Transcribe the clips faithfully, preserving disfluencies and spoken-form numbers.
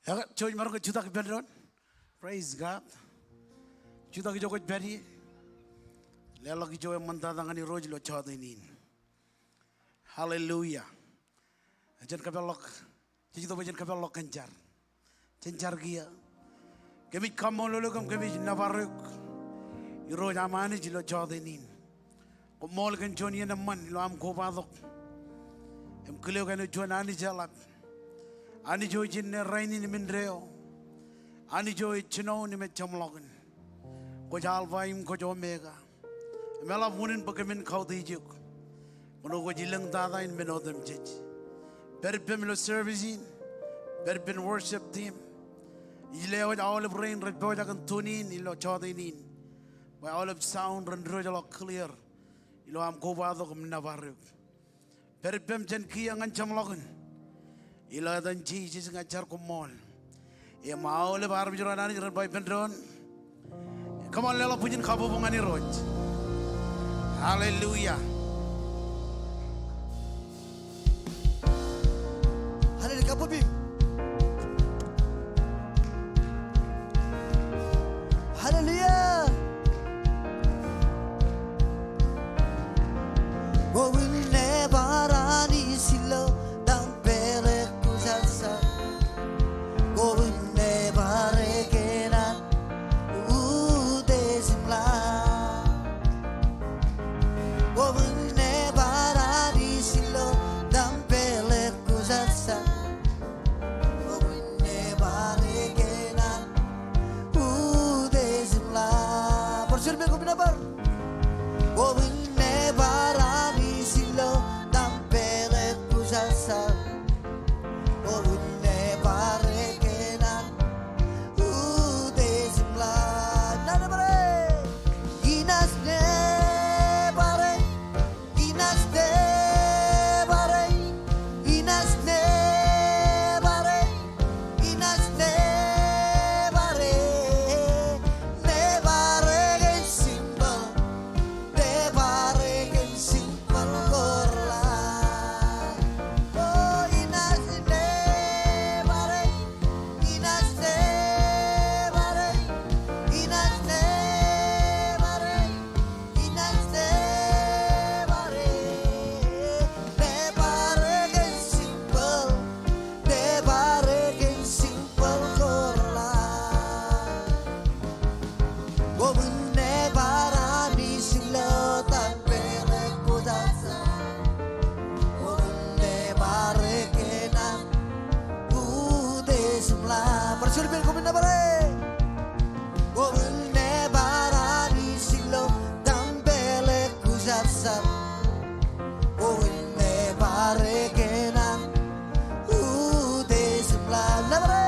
Ekwe, jouj maroñ ke jutak ippān doon. Praise God. Jutak ijo kwōj pād ie. Leḷọk ijo eṃṃantata ñan Irooj ilo jọteen in. Hallelujah. Jen kapeḷḷọk, jej itok bwe jen kapeḷḷọk kōn jar. Jen jar kiiō. Kōmij kaṃṃoolol eok im kōmij nōbar eok, Irooj aṃ Anij, ilo jọteen in. Koṃṃool kōn juon iien eṃṃan ilo aṃ kobatok im kile eok āinwōt juon Anij eḷap. Anij eo ej inne, rainin im indeeo. Anij eo ej jinoin im ej jeṃḷọkin. Kwōj Alpha im kwōj Omega. Im eḷap unin bwe kōmin kautiej eok. Kōn kwōj ilōñ tata in men otemjej. Pād ippem ilo service in. Pād ippān worship team. Ij lewōj aolep rein rej pojak in tune in ilo jọteen in, bwe aolep sound ren diwōjḷọk clear ilo aṃ kobatok im nōbar eok. Pād ippem jān kiiō ñan jeṃḷọkin. Ilo etan Jisōs ña ij jar koṃṃool. Im aolep armej ro an Anij ren ba ippān doon, come on, leḷọk bwijin kabbokbok ñan Irooj. Hallelujah. Hallelujah. Kabbokbok. Hallelujah. Wōt im nōbar Anij ilo taṃpeḷ eo kwōj etal. Wōt im nōbar e kōn an utiej im ḷap. Wōt im nōbar Anij ilo taṃpeḷ eo kwōj etal. Wōt im nōbar e kōn an utiej im ḷap. Bar juon ippān, koṃ nōbar. Wōt im nōbar Anij ilo taṃpeḷ eo kwōj etal. Wōt im nōbar e kōn an utiej im ḷap. Nōbar e. Inaaj nōbar e. Inaaj nōbar e. Inaaj nōbar e. Inaaj nōbar e. Nōbar e kōn simple. Nōbar e kōn simple ko ḷap. O, inaaj nōbar e. Inaaj nōbar e. Inaaj nōbar e. Inaaj nōbar e. Nōbar e kōn simple. Nōbar e kōn simple ko ḷap. Wōt im nōbar Anij ilo taṃpeḷ eo kwōj etal. Wōt im nōbar e kōn an utiej im ḷap. Bar juon ippān, koṃ nōbar e. Wōt im nōbar Anij ilo taṃpeḷ eo kwōj etal. Wōt im nōbar e kōn an utiej im ḷap. Nōbar e.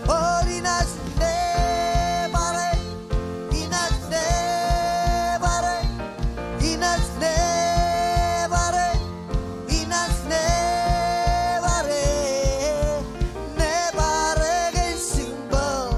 O, inaaj nōbar e. Inaaj nōbar e. Inaaj nōbar e. Inaaj nōbar e. Nōbar e kōn simple.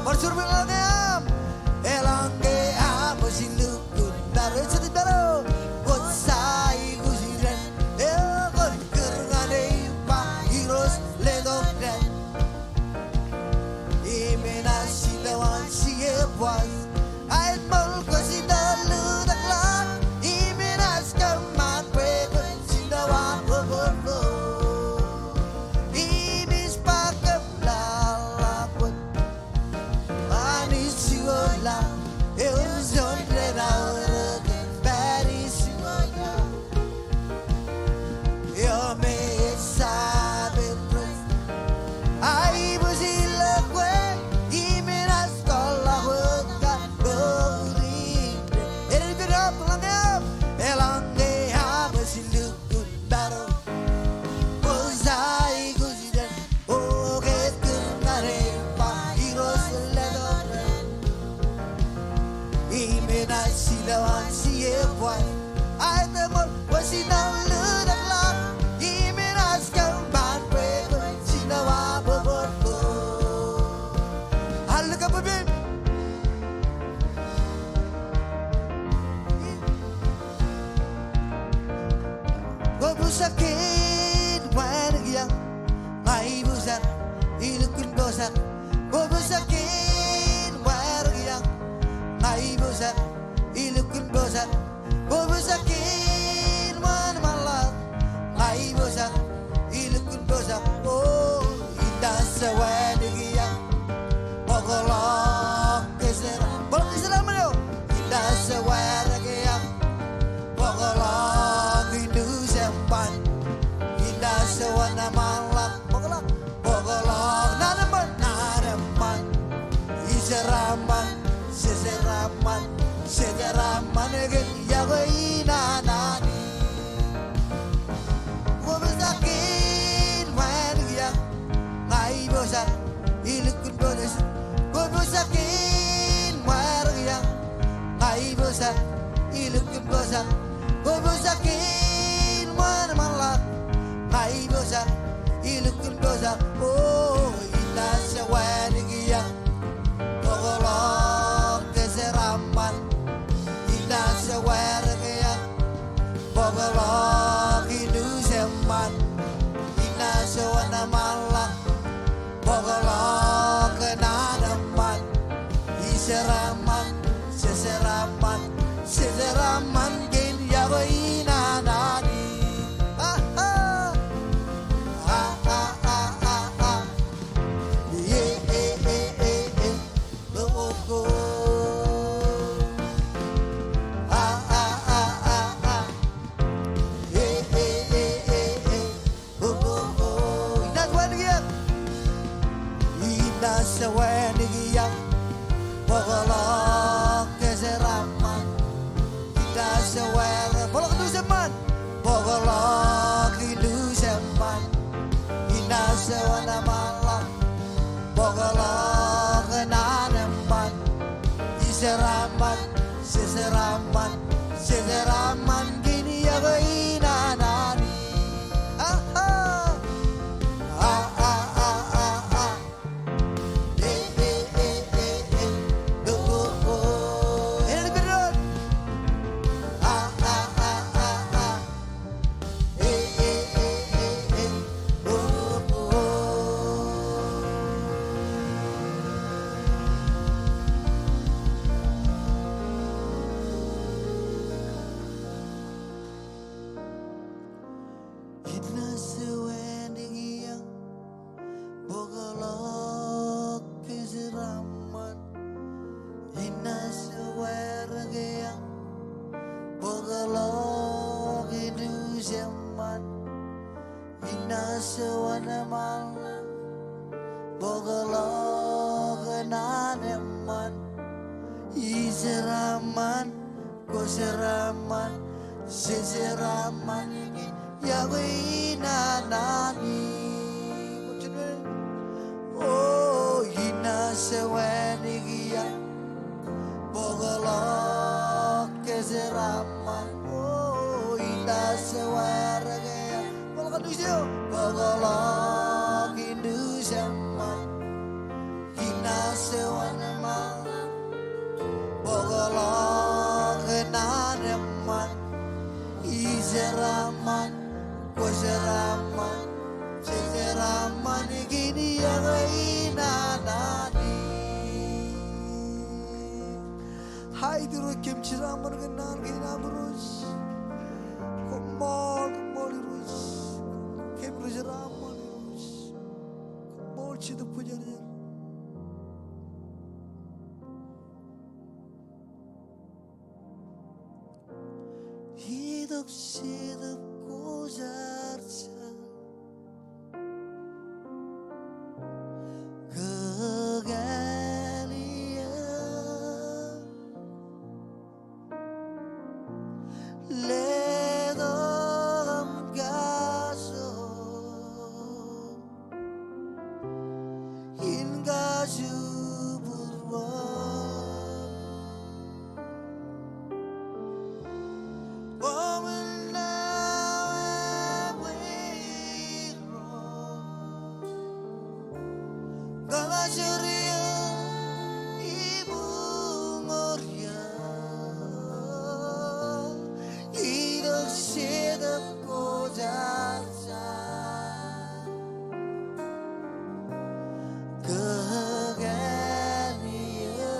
Bar juon pen ḷọk aṃ. Eḷaññe aṃ ej lukkuun maro, ej jitōb maro, kwōj aikuj ippān, eokwe, kūr ñan eō ba Irooj letok dān. Im enaaj jino an Jeova, aet ṃool kwōj jino lutōkḷọk. Im enaaj kōṃṃan bwe kwōj jino an bōkbōk ḷọk. Im ij ba kōṃṃan ḷọk bwe Anij juon ḷọk, eor juon dān aorōk, Anij juon ḷọk. Eo me ej jab ej rej aiboojoj ilo kwe, im enaaj kōḷḷọk wōt kar bōk ri. Enaaj pād ḷọk, eḷaññe aṃ ej lukkuun maro, kwōj aikuj ippān, eokwe, kūr ñan eō ba Irooj letok dān. Im enaaj jino an Jeova, aet ṃool kwōj jino lutōkḷọk. Im enaaj kōṃṃan bwe kwōj jino an bōkbōk ḷọk. Hallelujah, kabbokbok. Kwōpojak kein wānōk iọk, ña ippojak, ilukkuun pojak. Kwōpojak kein wānōk iọk, ña ippojak, ilukkuun pojak. Kwōpojak kein wānōk ṃaanḷọk, ña ippojak, ilukkuun pojak. O, inaaj wānōk iọk, bōkḷọk kōjeraaṃṃan. Bōkḷọk kōjeraaṃṃan eo. Inaaj wānōk iọk, bōkḷọk inujemban. Inaaj wānōk ṃaanḷọk, bōkḷọk, bōkḷọk naan eṃṃan, naan eṃṃan. Ijeraaṃṃan, jejeraaṃṃan, jejeraaṃṃan kōn iọkwe in an Anij. Kwōpojak kein wānōk iọk, ña ippojak, ilukkuun pojak. Kwōpojak kein wānōk iọk, ña ippojak, ilukkuun pojak. Kwōpojak kein wānōk ṃaanḷọk, ña ippojak, ilukkuun pojak. O, inaaj wānōk iọk, bōkḷọk kōjeraaṃṃan. Inaaj wānōk iọk, bōkḷọk inujemban. Inaaj wānōk ṃaanḷọk, bōkḷọk naan eṃṃan. Ijeraaṃṃan, jejeraaṃṃan, jejeraaṃṃan kōn iọkwe in an Anij. Aha. A, a, a, a, a. E, e, e, e, e. O, o, o. A, a, a, a, a. E, e, e, e, e. O, o, o. Inaaj wānōk iọk. Inaaj wānōk iọk, bōkḷọk kōjeraaṃṃan. Inaaj wānōk, bōkḷọk inujemban. Bōkḷọk inujemban. Inaaj wānōk ṃaanḷọk, bōkḷọk naan eṃṃan. Ijeraaṃṃan, jejeraaṃṃan, jejeraaṃṃan kōn iọkwe in an Anij. Aha. A, a, a, a, a. E, e, e, e, e. O, o, o. Enaaj pād doon. A, a, a, a, a. E, e, e, e, e. O, o, o. Inaaj wānōk iọk, bōkḷọk kōjeraaṃṃan. Inaaj wānōk iọk, bōkḷọk inujemban. Inaaj wānōk ṃaanḷọk, bōkḷọk naan eṃṃan. Ijeraaṃṃan, kōjeraaṃṃan, jejeraaṃṃan kōn iọkwe in an Anij. O, inaaj wānōk iọk, bōkḷọk kōjeraaṃṃan. O, inaaj wānōk iọk, bōkḷọk Amen. Jej jeraaṃṃan kein iọkwe in an Anij. Hai Irooj, kōm jeraaṃṃan kōn naan kein am Irooj. Koṃṃool, koṃṃool Irooj. Kōm ri jeraaṃṃan Irooj. Koṃṃool Jetōb Kwōjarjar. Itok Jetōb Kwōjarjar. Kōkāāl eō. Letok aṃ kajoor. In kajubūruon. Koṃwin nana wāween ro. Kōṃajeḷ eō im uññūr eō. Itok Jetōb Kwōjarjar. Kōkāāl eō.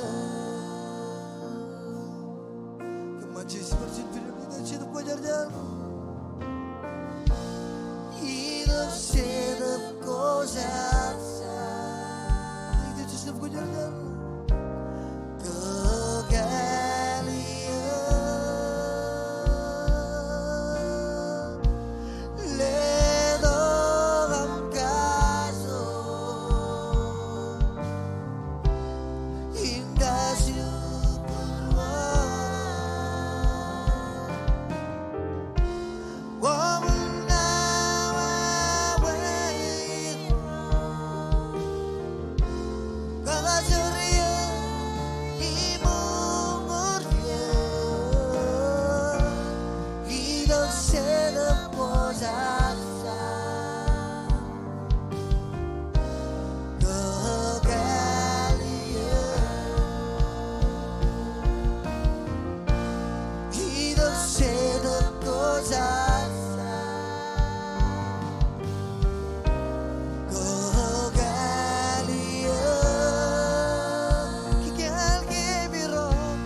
Kōṃṃan Jisōs Kraist, Itok Jetōb Kwōjarjar. Itok Jetōb Kwōjarjar. Itok Jetōb Kwōjarjar. Kōkāāl eō. Letok aṃ kajoor. In kajubūruon. Koṃwin nana wāween ro. Kōṃajeḷ eō im uññūr eō. Itok Jetōb Kwōjarjar. Kōkāāl eō. Itok Jetōb Kwōjarjar. Kōkāāl eō. Kōkāāl kōm irooj.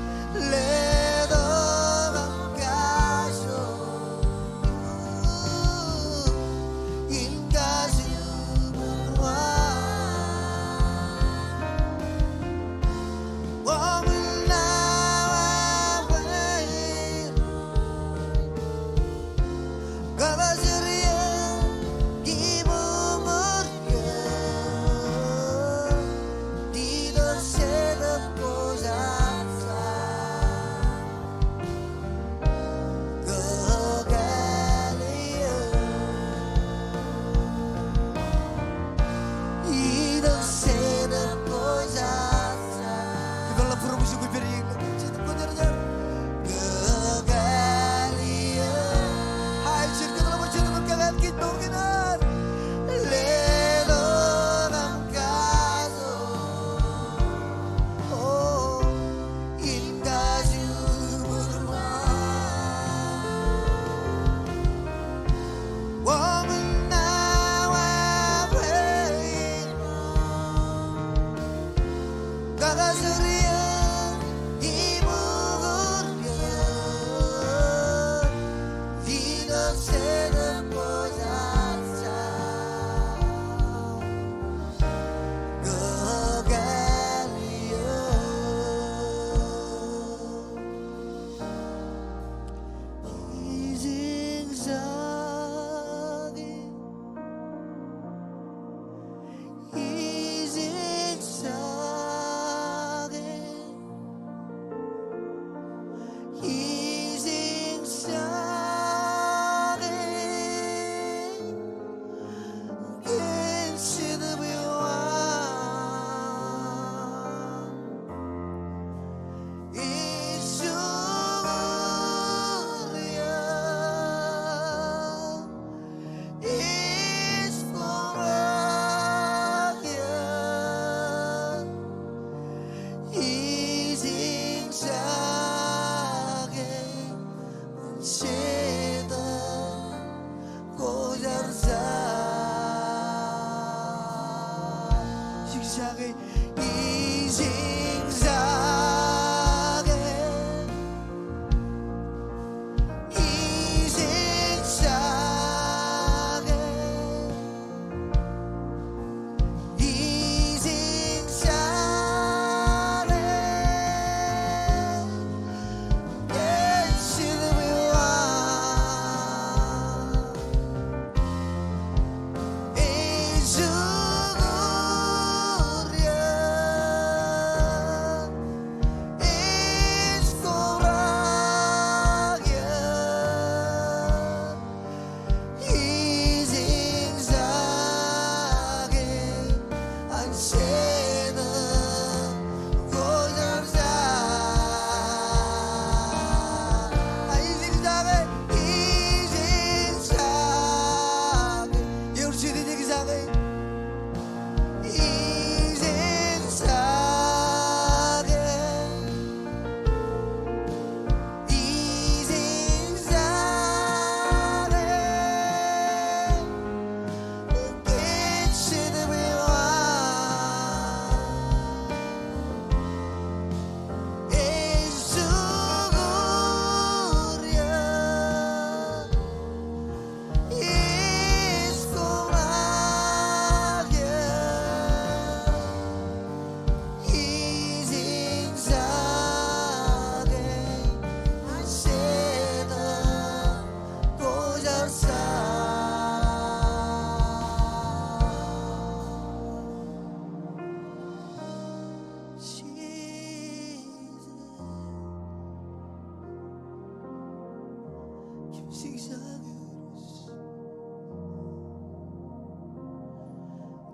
Letok aṃ kajoor. In kajubūruon. Koṃwin nana wāween ro. Kōṃajeḷ eō im uññūr eō. Itok Jetōb Kwōjarjar. Kōkāāl eō. Itok Jetōb Kwōjarjar. Ipeḷḷọk būroṃōj, kōpooje Jetōb Kwōjarjar. Kōkāāl eō. Hai, jen kōtḷọk bwe Jetōb en kōkāāl kōj mour kein ad. Letok aṃ kajoor. O, in kajubūruon. Koṃwin nana wāween ro. Kōṃajeḷ eō im uññūr eō. Itok Jetōb Kwōjarjar. Kōkāāl eō. Ijin jake. Ijin jake. Ijeñjaake, ijeñjaake, ijeñjaake, ijeñjaake.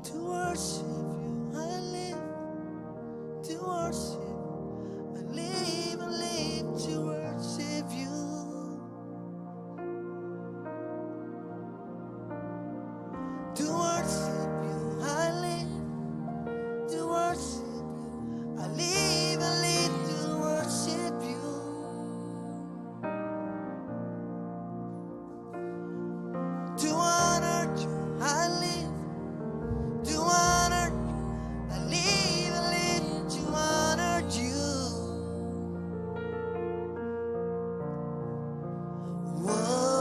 To worship you, I live. To worship, I live, I live to worship you. To worship you, I live. To worship you, I live, I live to worship you. To honor you, I live. To honor you, I live, I live to honor you. Whoa.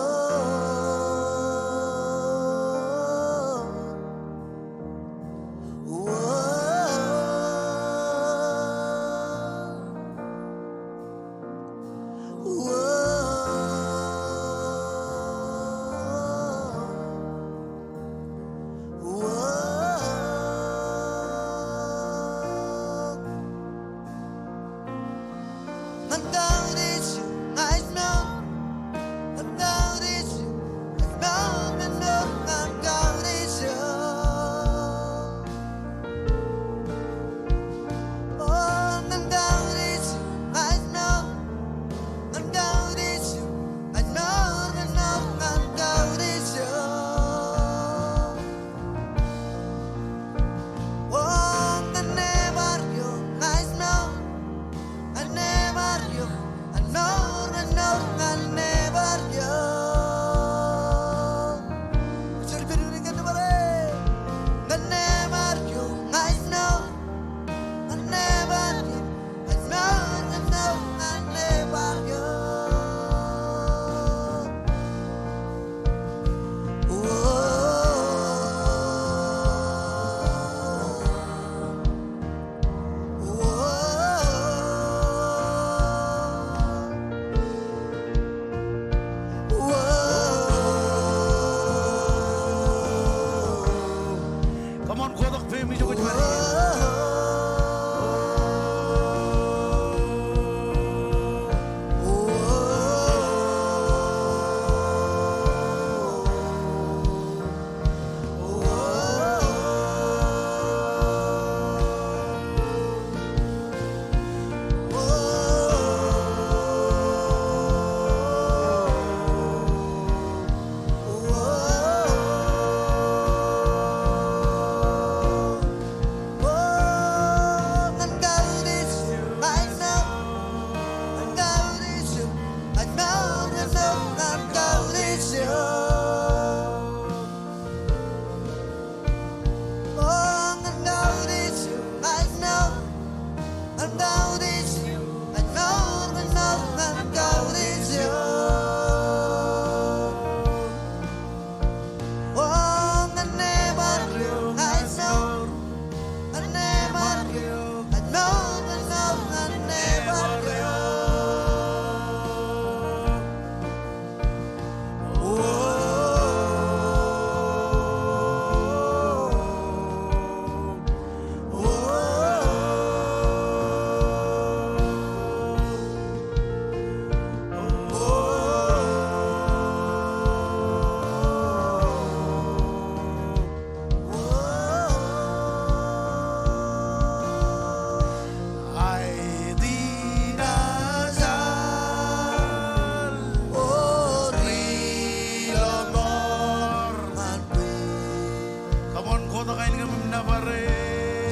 Kotak aelōñ eṃṃan, nōbar e.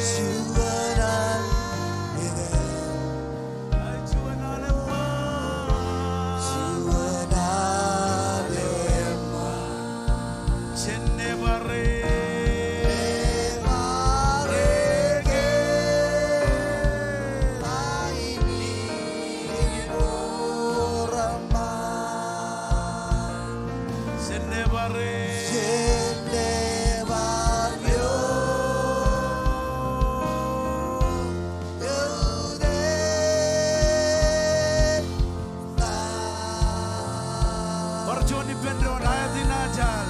Juon alen. Juon alen. Juon alen. Jen nōbar e. Nōbar e ke. Aini ro raṇ. Jen nōbar e. Jen nōbar e. Bar juon ippān doon, aet in ajal.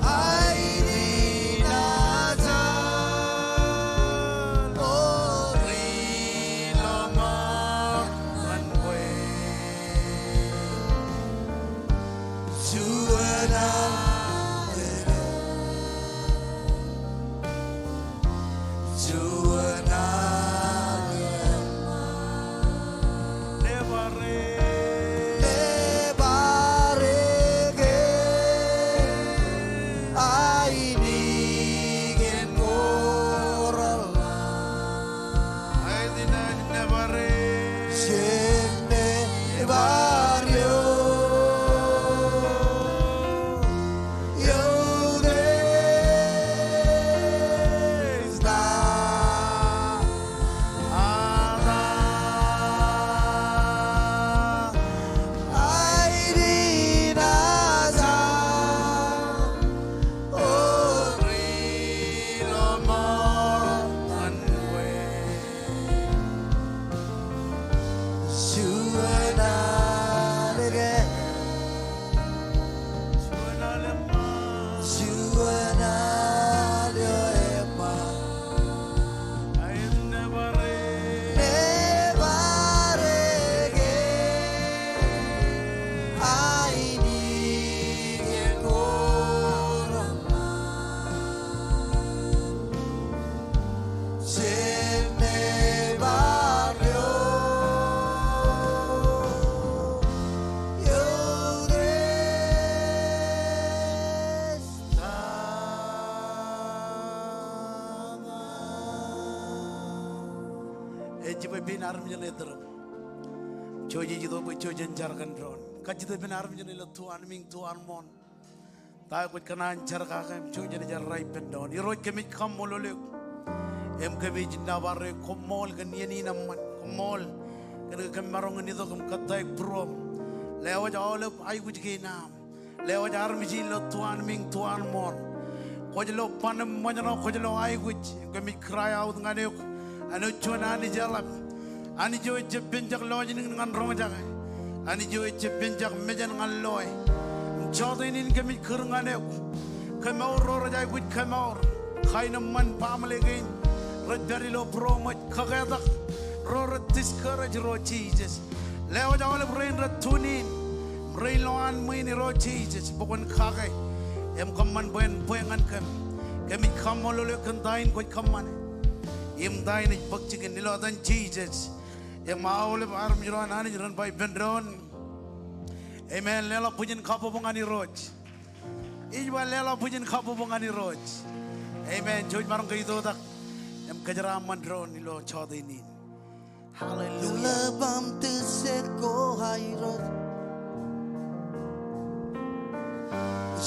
Aet in ajal. O ri lọmọọr ñan kwe. Juon alen. Juon alen. Nōbar e. Nōbar e ke. Aini kein ko raṇ. Aet in ajal, nōbar e. Jen nōbar e. Eo ke sta. Ada. Aet in ajal. O ri lọmọọr ñan kwe. Juon alen. Juon alen. Juon alen. Aet, nōbar e. Nōbar e ke. Aini kein ko raṇ. Jen nōbar e. Eo ke sta. Ej jibwe pein armej ṇe tūrōṃ. Jouj ej itok bwe jouj jen jar kōn doon. Kajjitōk pein armej ṇe ilo tu anmiiñ, tu anmooṇ. Ta eo kwōj kōṇaan jar kake im jouj jen jar ro ippān doon. Irooj, kōmij kaṃṃoolol eok im kōmij nōbar eok. Koṃṃool kōn iien in eṃṃan. Koṃṃool kōn ke kōm maroñ in itok im kōttāik būruōm. Lewōj aolep aikuj kein aṃ. Lewōj armej in ilo tu anmiiñ, tu anmooṇ. Kwōj lo ban im ṃōjṇọ, kwōj lo aikuj. Kōmij cry out ñan eok. Āinwōt juon Anij eḷap. Anij eo ejjab penjak lọjilñin ñan roñjake. Anij eo ejjab penjak mejān ñan loe. Im jọteen in kōmij kūr ñan eok. Kōmour ro rej aikuj kōmour. Kain eṃṃan, baaṃle kein rej pād ilo būroṃōj. Kaketak ro rej discourage, Irooj Jisōs. Lewōj aolep rein rej tune in, rein lo an ṃwiin, Irooj Jisōs, bwe kwōn kake im kōṃṃan bwe en bwe ñan kōm. Kōmij kaṃṃoolol eok kōn ta in kwōj kōṃṃane im ta in ej bōk jikin, ilo etan Jisōs. Im aolep armej ro an Anij ren ba ippān doon, amen. Leḷọk bwijin kabbokbok ñan Irooj. Ij ba leḷọk bwijin kabbokbok ñan Irooj. Amen. Jouj maroñ ke itoitak im kōjeraaṃṃan doon ilo jọteen in. Hallelujah. Eḷap aṃ tōl ko Irooj.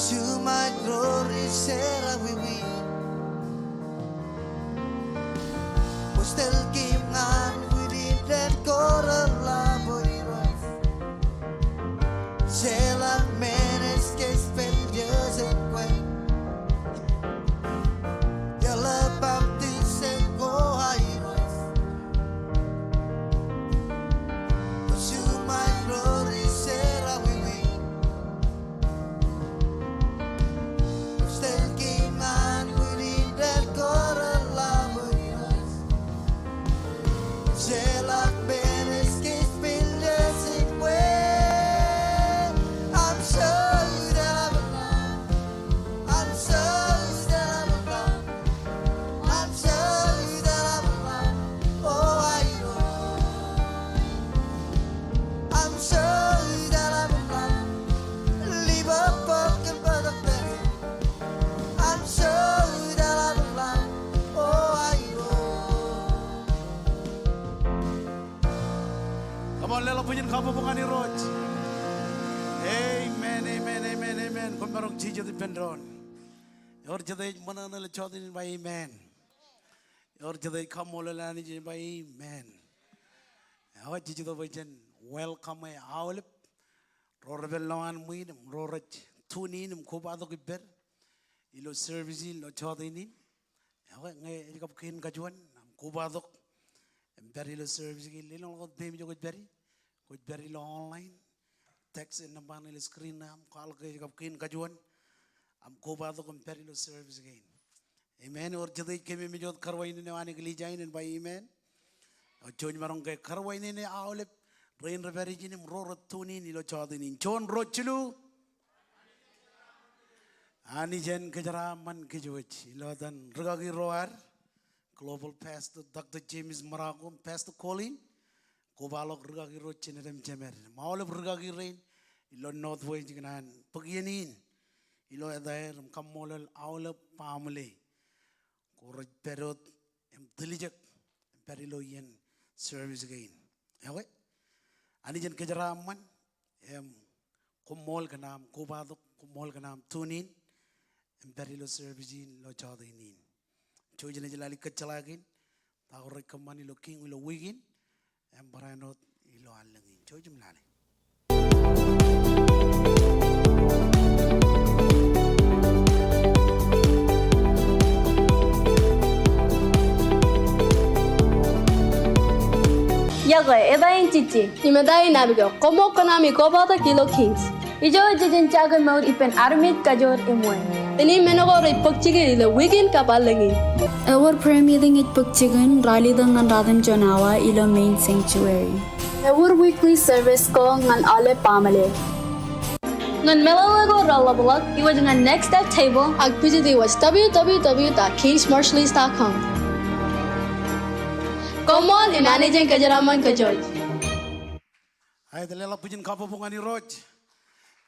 Jumaak ro ri jeraawiwi. Kwōj tōl kōm ñan wiin in ko reḷap, O Irooj. Jeḷā men ej kōjparok jān kwe. Eḷap aṃ tōl ko Irooj. Jumaak ro ri jeraawiwi. Bwijin kabbokbok ñan Irooj. Amen, amen, amen, amen. Koṃ maroñ jijet ippān doon. Ewōr jete ej ṃōṇōṇō ilo jota in ej ba amen. Ewōr jete ej kaṃṃoolol Anij ej ba amen. Ewōr jijet bwe jen welcome e aolep ro rej pād lowaan ṃwiin im ro rej tune in im kobatok ippād ilo service in ilo jota in. Ekwe ñe ej kab kein kajuon aṃ kobatok im pād ilo service kein, lelōñḷọk wōt peiṃ ijo kwōj pād ie. Kwōj pād ilo online, text e nōṃba ṇe ilo screen eo aṃ, kwaḷọk ke ej kab kein kajuon aṃ kobatok im pād ilo service kein. Amen. Ewōr jete ej keememej wōt karuwainene eo an eklejia in en ba amen. Ewōr jouj maroñ ke karuwainene aolep rein rej pād ijin im ro rej tune in ilo jota in. Juon, ruo, jilu. Anij en kōjeraaṃṃan kōj wōj ilo etan rūkaki ro ad, Global Pastor Doctor James Marocco, Pastor Colin, kobaḷọk rūkaki ro jined im jemed im aolep rūkaki rein ilo Northwest, ikōṇaan bōk iien in ilo etaer im kaṃṃoolol aolep baaṃle ko rej pād wōt im tiljek im pād ilo iien service kein. Ekwe, Anij en kōjeraaṃṃan im koṃṃool kōn aṃ kobatok, koṃṃool kōn aṃ tune in im pād ilo service in ilo jota in. Jouj im ej lale kōjjeḷā kein ta ko rej kōṃṃan ilo kiiñ ilo wiik in im barāinwōt ilo allōñ in. Jouj im lale. Iọkwe, eta in Jiji. Im eta in Abigail. Koṃṃool kōn ami kobatok ilo Kings. Ijo jej jañin mour ippān armej kajoor im wāween. Im men ko rej bōk jikin ilo wiik in kab allōñ in. Ewōr prayer meeting ej bōk jikin ralitōk ñan ratimjuon awa ilo main sanctuary. Ewōr weekly service ko ñan aolep baaṃle. Ñan meḷeḷe ko reḷapḷọk, iwōj ñan Next Step Table ak visit iwōj w w w dot kings marshallese dot com. Koṃṃool im Anij en kōjeraaṃṃan kōj wōj. Aet, leḷọk bwijin kabbokbok ñan Irooj.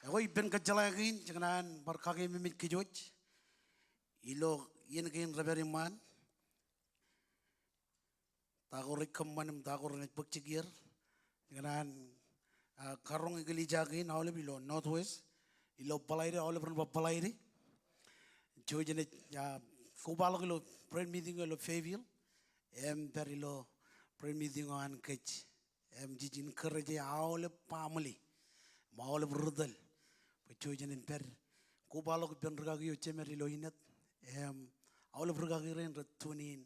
Ekwe ippān kōjjeḷā kein, jej kōṇaan bar kakeememej kōj wōj ilo iien kein rej pād iṃaan. Ta ko rej kōṃṃan im ta ko renaaj bōk jikier. Jej kōṇaan, ah, karoñ eklejia kein aolep ilo Northwest, ilo Bōḷaide, aolep ren ba Bōḷaide. Jouj im ej, ah, kobaḷọk ilo prayer meeting eo ilo Fayetteville im pād ilo prayer meeting eo an kōj. Im jej encourage e aolep baaṃle im aolep ri tōl bwe jouj im pād kobaḷọk ippān rūkaki eo jemed ilo Enid im aolep rūkaki rein rej tune in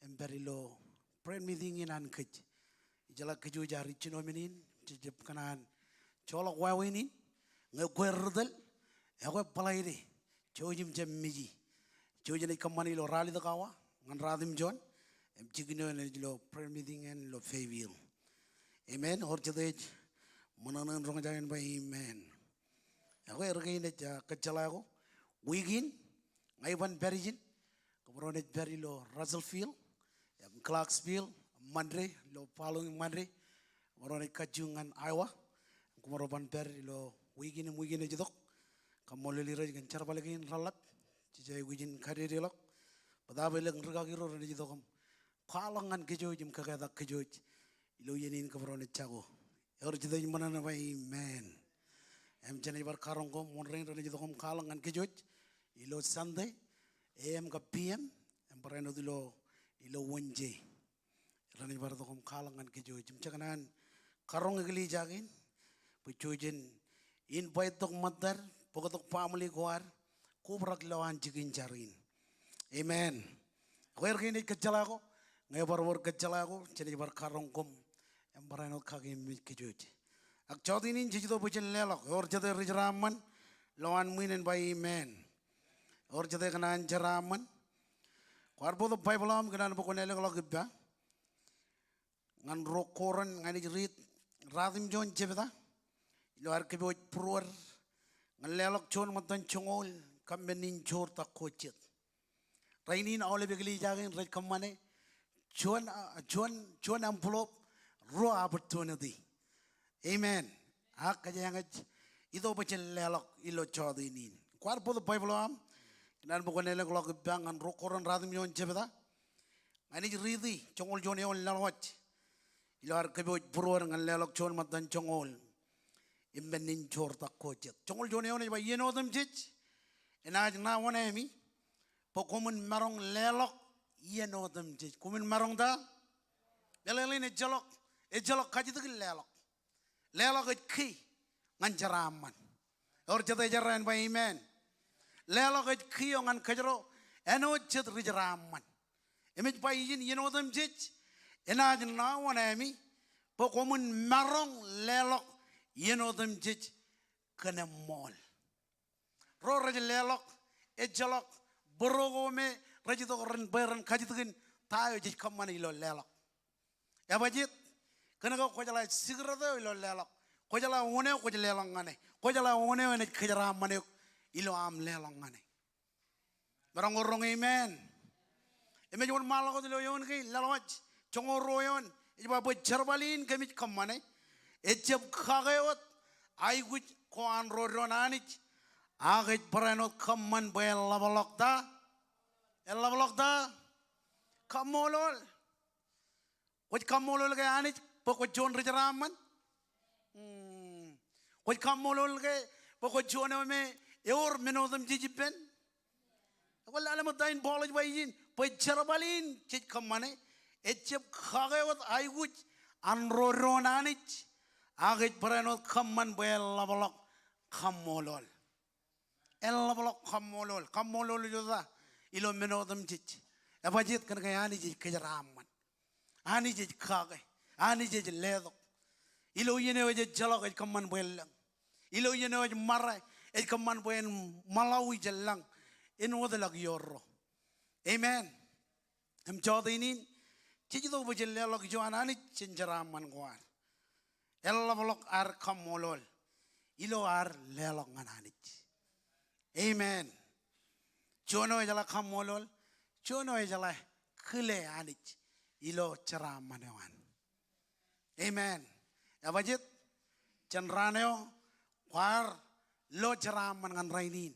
im pād ilo prayer meeting in an kōj. Ijeḷā kōj wōj ar ijjino men in, jej jab kōṇaan joḷọk wāween in, ñe kwe ri tōl, ekwe Bōḷaide, jouj im jab miji. Jouj im ej kōṃṃane ilo ralitōk awa ñan ratimjuon im jikin eo enaaj ilo prayer meeting eṇ ilo Fayetteville. Amen. Ewōr jete ej ṃōṇōṇō in roñjake in ba amen. Ekwe, erkein ej, ah, kōjjeḷā ko. Wiik in ña iban pād ijin, kōmro naaj pād ilo Russellville im Clarksville, Monday, ilo following Monday kōmro naaj kajju ñan Iowa. Kōmro ban pād ilo wiik in im wiik in ej itok. Kaṃṃoolol Irooj kōn jerbal kein reḷap. Jej aikuj in kadedeḷọk bōtaab elōñ rūkaki ro renaaj itok im kwaḷọk ñan kōj wōj im kōketak kōj wōj ilo iien in kōmro naaj jako. Ewōr jete ej ṃōṇōṇō ba amen. Im jenaaj bar karoñ ko ṃoṇ rein renaaj itok im kwaḷọk ñan kōj wōj ilo Sunday, A M kab P M, im barāinwōt ilo, ilo Wednesday renaaj bar itok im kwaḷọk ñan kōj wōj. Im jej kōṇaan karoñ eklejia kein bwe jouj im invite tok ṃōttad, bōktok baaṃle ko ad kobrak lowaan jikin jar in. Amen. Ekwe, erkein ej kōjjeḷā ko, ñe bar wōr kōjjeḷā ko, jenaaj bar karoñ koṃ im barāinwōt kakeememej kōj wōj. Ak jota in jej itok bwe jen leḷọk, ewōr jete rej jeraaṃṃan lowaan ṃwiin en ba amen. Ewōr jete kōṇaan jeraaṃṃan. Kwaar bōktok Baibōḷ eo aṃ, ikōṇaan bwe kwōn ālōkḷọk ippa ñan Ruo Korint, ña inaaj riit ratimjuon jebta ilo ad kōpooj būruod ñan leḷọk juon ṃōttan joñoul kab men in joor ta ko jet. Rainin aolep eklejia kein rej kōṃṃane juon, ah, juon, juon envelope, ruo opportunity. Amen. Ak kōjeañ ej itok bwe jen leḷọk ilo jota in. Kwaar bōktok Baibōḷ eo aṃ, ikōṇaan bwe kwōn ālōkḷọk ippa ñan Ruo Korint ratimjuon jebta. Ña inaaj riiti joñoul juon eoon laḷwōj ilo ad kōpooj būruod ñan leḷọk juon ṃōttan joñoul im men in joortak ko jet. Joñoul juon eoon ej ba, iien otemjej enaaj ṇa wōṇāemi bwe koṃwin maroñ leḷọk iien otemjej. Koṃwin maroñ ta? Meḷeḷein, ejjeḷọk, ejjeḷọk kajjitōkin leḷọk. Leḷọk ej key ñan jeraaṃṃan. Ewōr jet ej errā en ba amen? Leḷọk ej key eo ñan kōjro āinwōt jet ri jeraaṃṃan. Im ej ba ijin, iien otemjej enaaj ṇa wōṇāemi bwe koṃwin maroñ leḷọk iien otemjej kōn eṃṃool. Ro rej leḷọk, ejjeḷọk bōro ko me rej itok ren, bwe ren kajjitōkin ta eo jej kōṃṃane ilo leḷọk. Ebajeet? Kōnke kwōjeḷā secret eo ilo leḷọk. Kwōjeḷā wōn eo kwōj leḷọk ñan e. Kwōjeḷā wōn eo enaaj kōjeraaṃṃan eok ilo aṃ leḷọk ñan e. Maroñ roñ amen. Im ej wōnṃaanḷọk wōt ilo eoon kein, Laḷwaj joñoul ruo eoon, ej ba bwe jerbal in kōmij kōṃṃane ejjab kake wōt aikuj ko an ro doon Anij, ak ej barāinwōt kōṃṃan bwe en ḷapḷọk ta? En ḷapḷọk ta? Kaṃṃoolol. Kwōj kaṃṃoolol ke Anij bwe kwōj juon ri jeraaṃṃan? Hmm. Kwōj kaṃṃoolol ke bwe kwōj juon eo me ewōr men otemjej ippān? Kwōn lale ṃōttan Paul ej ba ijin, bwe jerbal in jej kōṃṃane ejjab kake wōt aikuj an ro doon Anij, ak ej barāinwōt kōṃṃan bwe en ḷapḷọk kaṃṃoolol. En ḷapḷọk kaṃṃoolol. Kaṃṃoolol ilo ta? Ilo men otemjej. Ebajeet? Kōnke Anij ej kōjeraaṃṃan. Anij ej kake. Anij ej letok. Ilo iien eo ej ejjeḷọk ej kōṃṃan bwe en lōñ. Ilo iien eo ej ṃare ej kōṃṃan bwe en ṃaḷaui jān lañ, en wōtlọk iorro. Amen. Im jọteen in, jej itok bwe jen leḷọk ijo an Anij jān jeraaṃṃan ko ad. En ḷapḷọk ad kaṃṃoolol ilo ad leḷọk ñan Anij. Amen. Juon eo ejeḷā kaṃṃoolol, juon eo ejeḷā kile Anij ilo jeraaṃṃan eo an. Amen. Ebajeet? Jān raan eo kwaar lo jeraaṃṃan ñan rainin,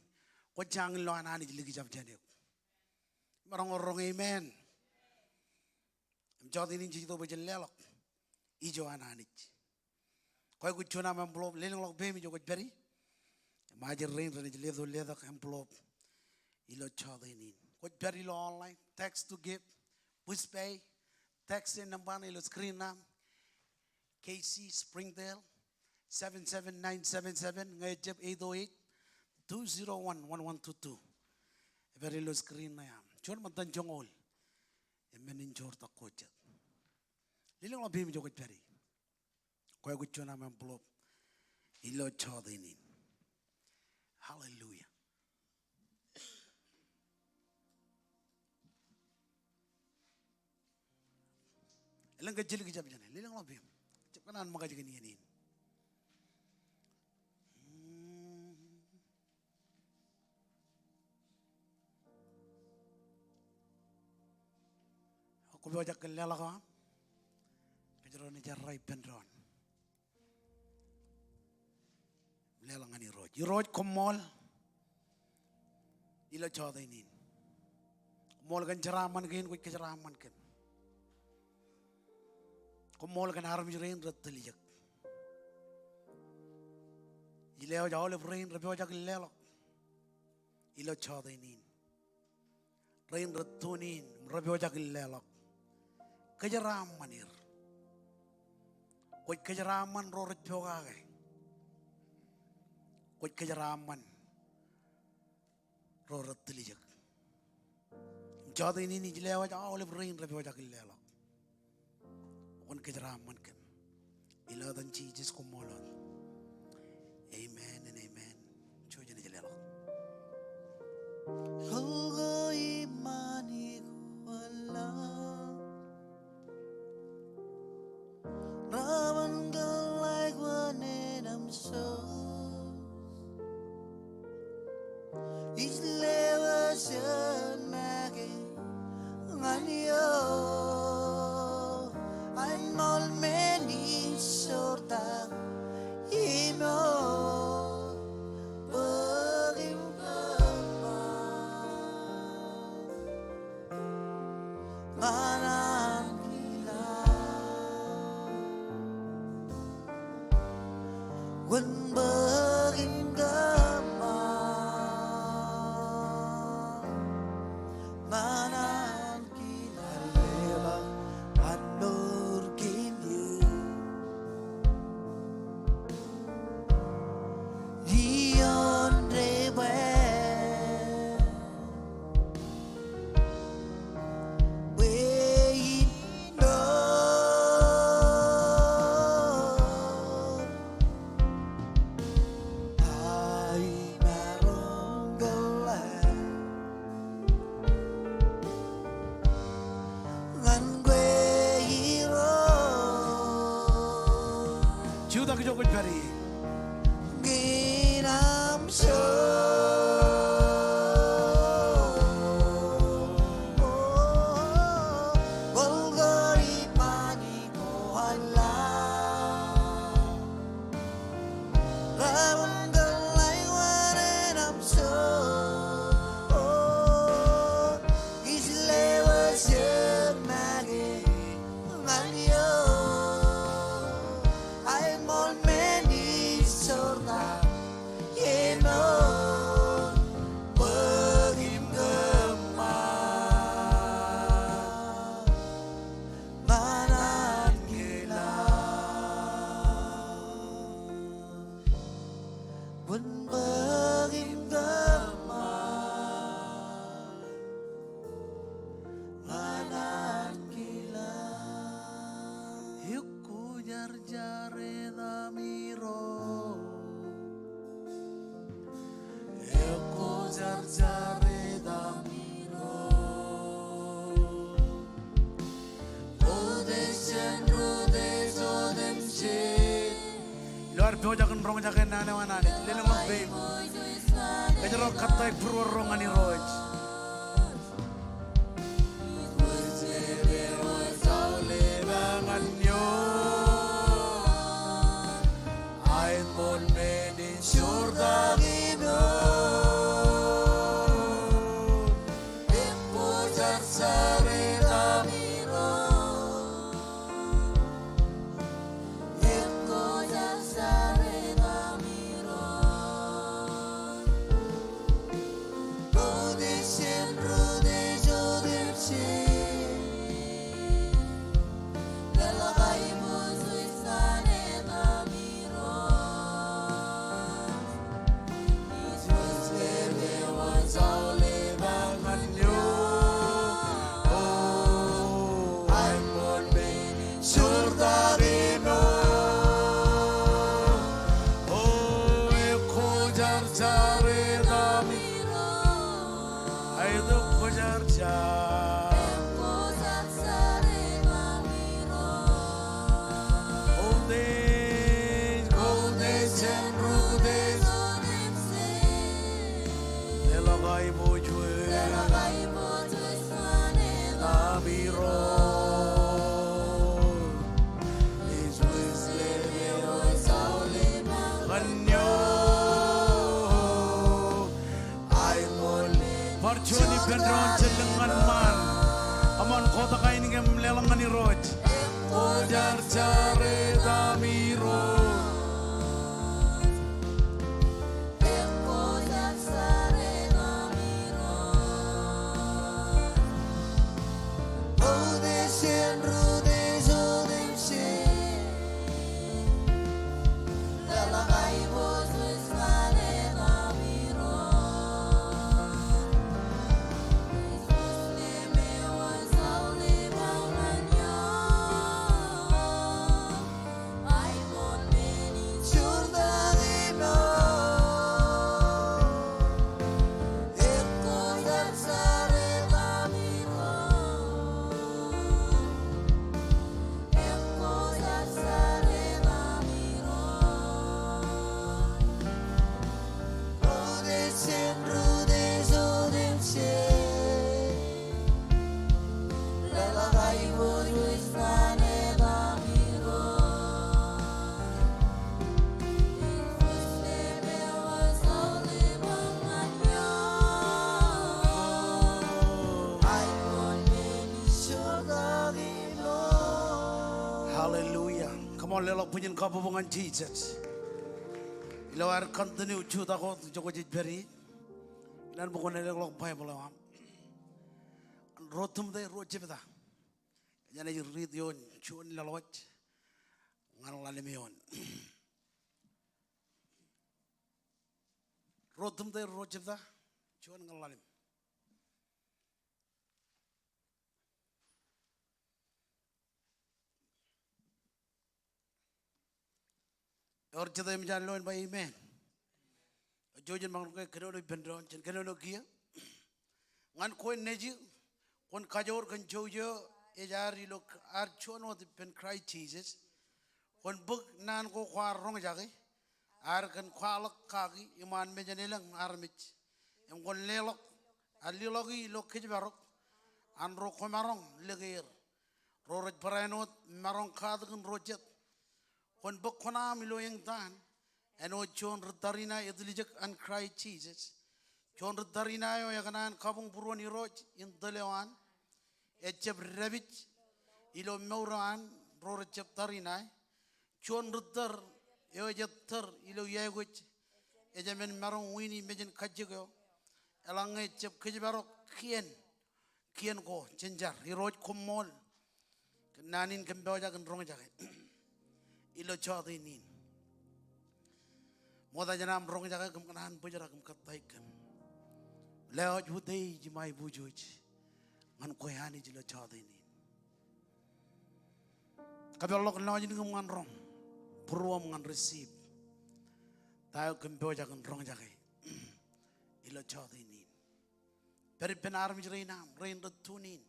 kwōj jañin lo an Anij likjab jān eok. Maroñ roñ amen. Im jọteen in jej itok bwe jen leḷọk ijo an Anij. Kwōj aikuj juon aṃ envelope, lelōñḷọk peiṃ ijo kwōj pād ie. Im ajri rein renaaj letok, letok envelope ilo jọteen in. Kwōj pād ilo online, text to give, Pushpay, text e nōṃba ṇe ilo screen ṇe aṃ, K C Springdale, seven seven nine seven seven, ñe ejjab eight oh eight, two zero one, one one two two. Ej pād ilo screen ṇe aṃ. Juon ṃōttan joñoul im men in joortak ko jet. Lelōñḷọk peiṃ ijo kwōj pād ie. Kwōj aikuj juon aṃ envelope ilo jọteen in. Hallelujah. Elōñ ke ej likjab jān e, lelōñḷọk peiṃ. Jab kōṇaan ṃōkaj kōn iien in. Kwō pojak kōn leḷọk eo aṃ, kōjro naaj errā ippān doon. Leḷọk ñan Irooj. Irooj, koṃṃool ilo jọteen in. Koṃṃool kōn jeraaṃṃan kein kwōj kōjeraaṃṃan kōm. Koṃṃool kōn armej rein rej tiljek. Ij lewōj aolep rein rej pojak in leḷọk ilo jọteen in. Rein rej tune in im rej pojak in leḷọk. Kōjeraaṃṃan er. Kwōj kōjeraaṃṃan ro rej pokake. Kwōj kōjeraaṃṃan ro rej tiljek. Im jọteen in ij lewōj aolep rein rej pojak in leḷọk. Kwōn kōjeraaṃṃan kōm. Ilo etan Jisōs, koṃṃool wōt. Amen and amen. Jouj im leḷọk. Ḷọk iṃaan ikuwal ḷọk. Raban kōḷḷāik wōn enaaj soos. Ij lewōj eo make ñan eō, aenol men in joortak im eoon bōk im kōṃṃan ñan ankilaaj. roñjake naan eo an Anij. Lelōñḷọk peim. Kōjro kōttāik būruorro ñan Irooj. Bar juon ippān doon jen lōñ ñan ṃaan. Come on, kotak ainikiōṃ, leḷọk ñan Irooj. Hallelujah. Come on, leḷọk bwijin kabbokbok ñan Jisōs. Ilo ad continue jutak wōt, ijoke jej pād ie. Inaan bwe kwōn leḷọk Baibōḷ eo aṃ. Ruo Timote ruo jebta. Kōj naaj riit ioon juon laḷwōj ñan ḷalem eoon. Ruo Timote ruo jebta, juon ñan ḷalem. Ewōr jet eo eṃōj an lo en ba amen. Ej juon ṃōk ke kōnono ippān doon, jen kōnono kiiō. Ñan kwe nejū, kwōn kajoor kōn jouj eo ej ad ilo ad juon wōt ippān Kraist Jisōs. Kwōn bōk naan ko kwaar roñjake, ad kōn kwaḷọk kaki iṃaan mejān elōñ armej. Im kwōn leḷọk ad liḷọki ilo kōjparok an ro kwōmaroñ lōke er, ro rej barāinwōt maroñ katakin ro jet. Kwōn bōk kuṇaaṃ ilo eñtaan āinwōt juon ri tariṇae etiljek an Kraist Jisōs. Juon ri tariṇae eo ekōṇaan kabuñ būruon Irooj in tōl eo an. Ejab dāpij ilo mour eo an ro rejab tariṇae. Juon ri tōr eo ej ettōr ilo iāekwōj. Ejāmin maroñ wiini mejān kajjik eo. Eḷaññe ejab kōjparok kien, kien ko jen jar. Irooj koṃṃool kōn naan in kōm pojak in roñjake ilo jọteen in. Ṃokta jān aṃ roñjake kōm kōṇaan bōjrak im kōttāik kōm. Lewōj utiej im aiboojoj ñan kwe Anij ilo jọteen in. Kapeḷḷọk lọjilñūṃ ñan roñ, būruōṃ ñan receive ta eo kōm pojak in roñjake ilo jọteen in. Pād ippān armej rein aṃ, rein rej tune in.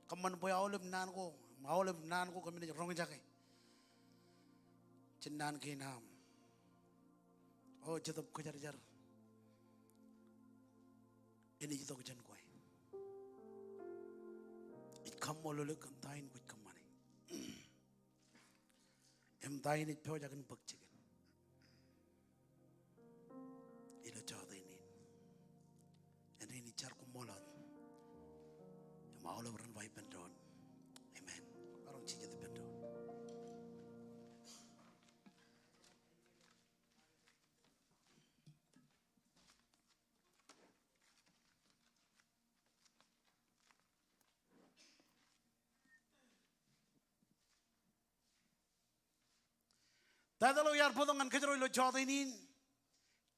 Kōṃṃan bwe aolep naan ko, aolep naan ko kōmij roñjake jān naan kein aṃ. O Jetōb Kwōjarjar, enaaj itok jān kwe. Ij kaṃṃoolol eok kōn ta in kwōj kōṃṃane. Im ta in ej pojak in bōk jikin ilo jọteen in. Āindein ij jar koṃṃool wōt. Im aolep ren ba ippān doon, amen. Maroñ jijet ippān doon. Taitōḷ eo iar bōktok ñan kōjro ilo jọteen in,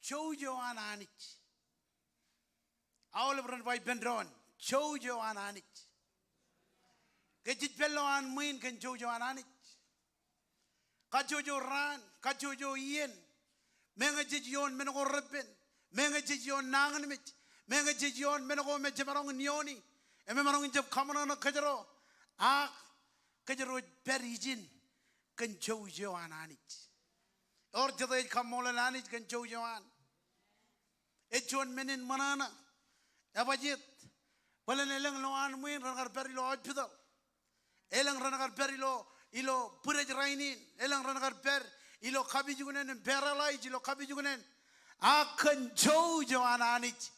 Jouj eo an Anij. Aolep ren ba ippān doon, Jouj eo an Anij. Ke jej pād ilo an ṃwiin kōn jouj eo an Anij, kajjojo raan, kajjojo iien, meñe jej ioon men ko reppen, meñe jej ioon nañinmej, meñe jej ioon men ko me jemaroñ in iooni, im emaroñ in jab kaṃōṇōṇō kōjro, ak kōjro ej pād ijin kōn jouj eo an Anij. Ewōr jete ej kaṃṃoolol Anij kōn jouj eo an? Ej juon men in ṃōṇōṇō. Ebajjeet, bōlen elōñ ilo an ṃwiin ren kar pād ilo hospital. Elōñ ren kar pād ilo, ilo bwidej rainin. Elōñ ren kar pād ilo kapijuknen im paralyze ilo kapijuknen. Ak kōn jouj eo an Anij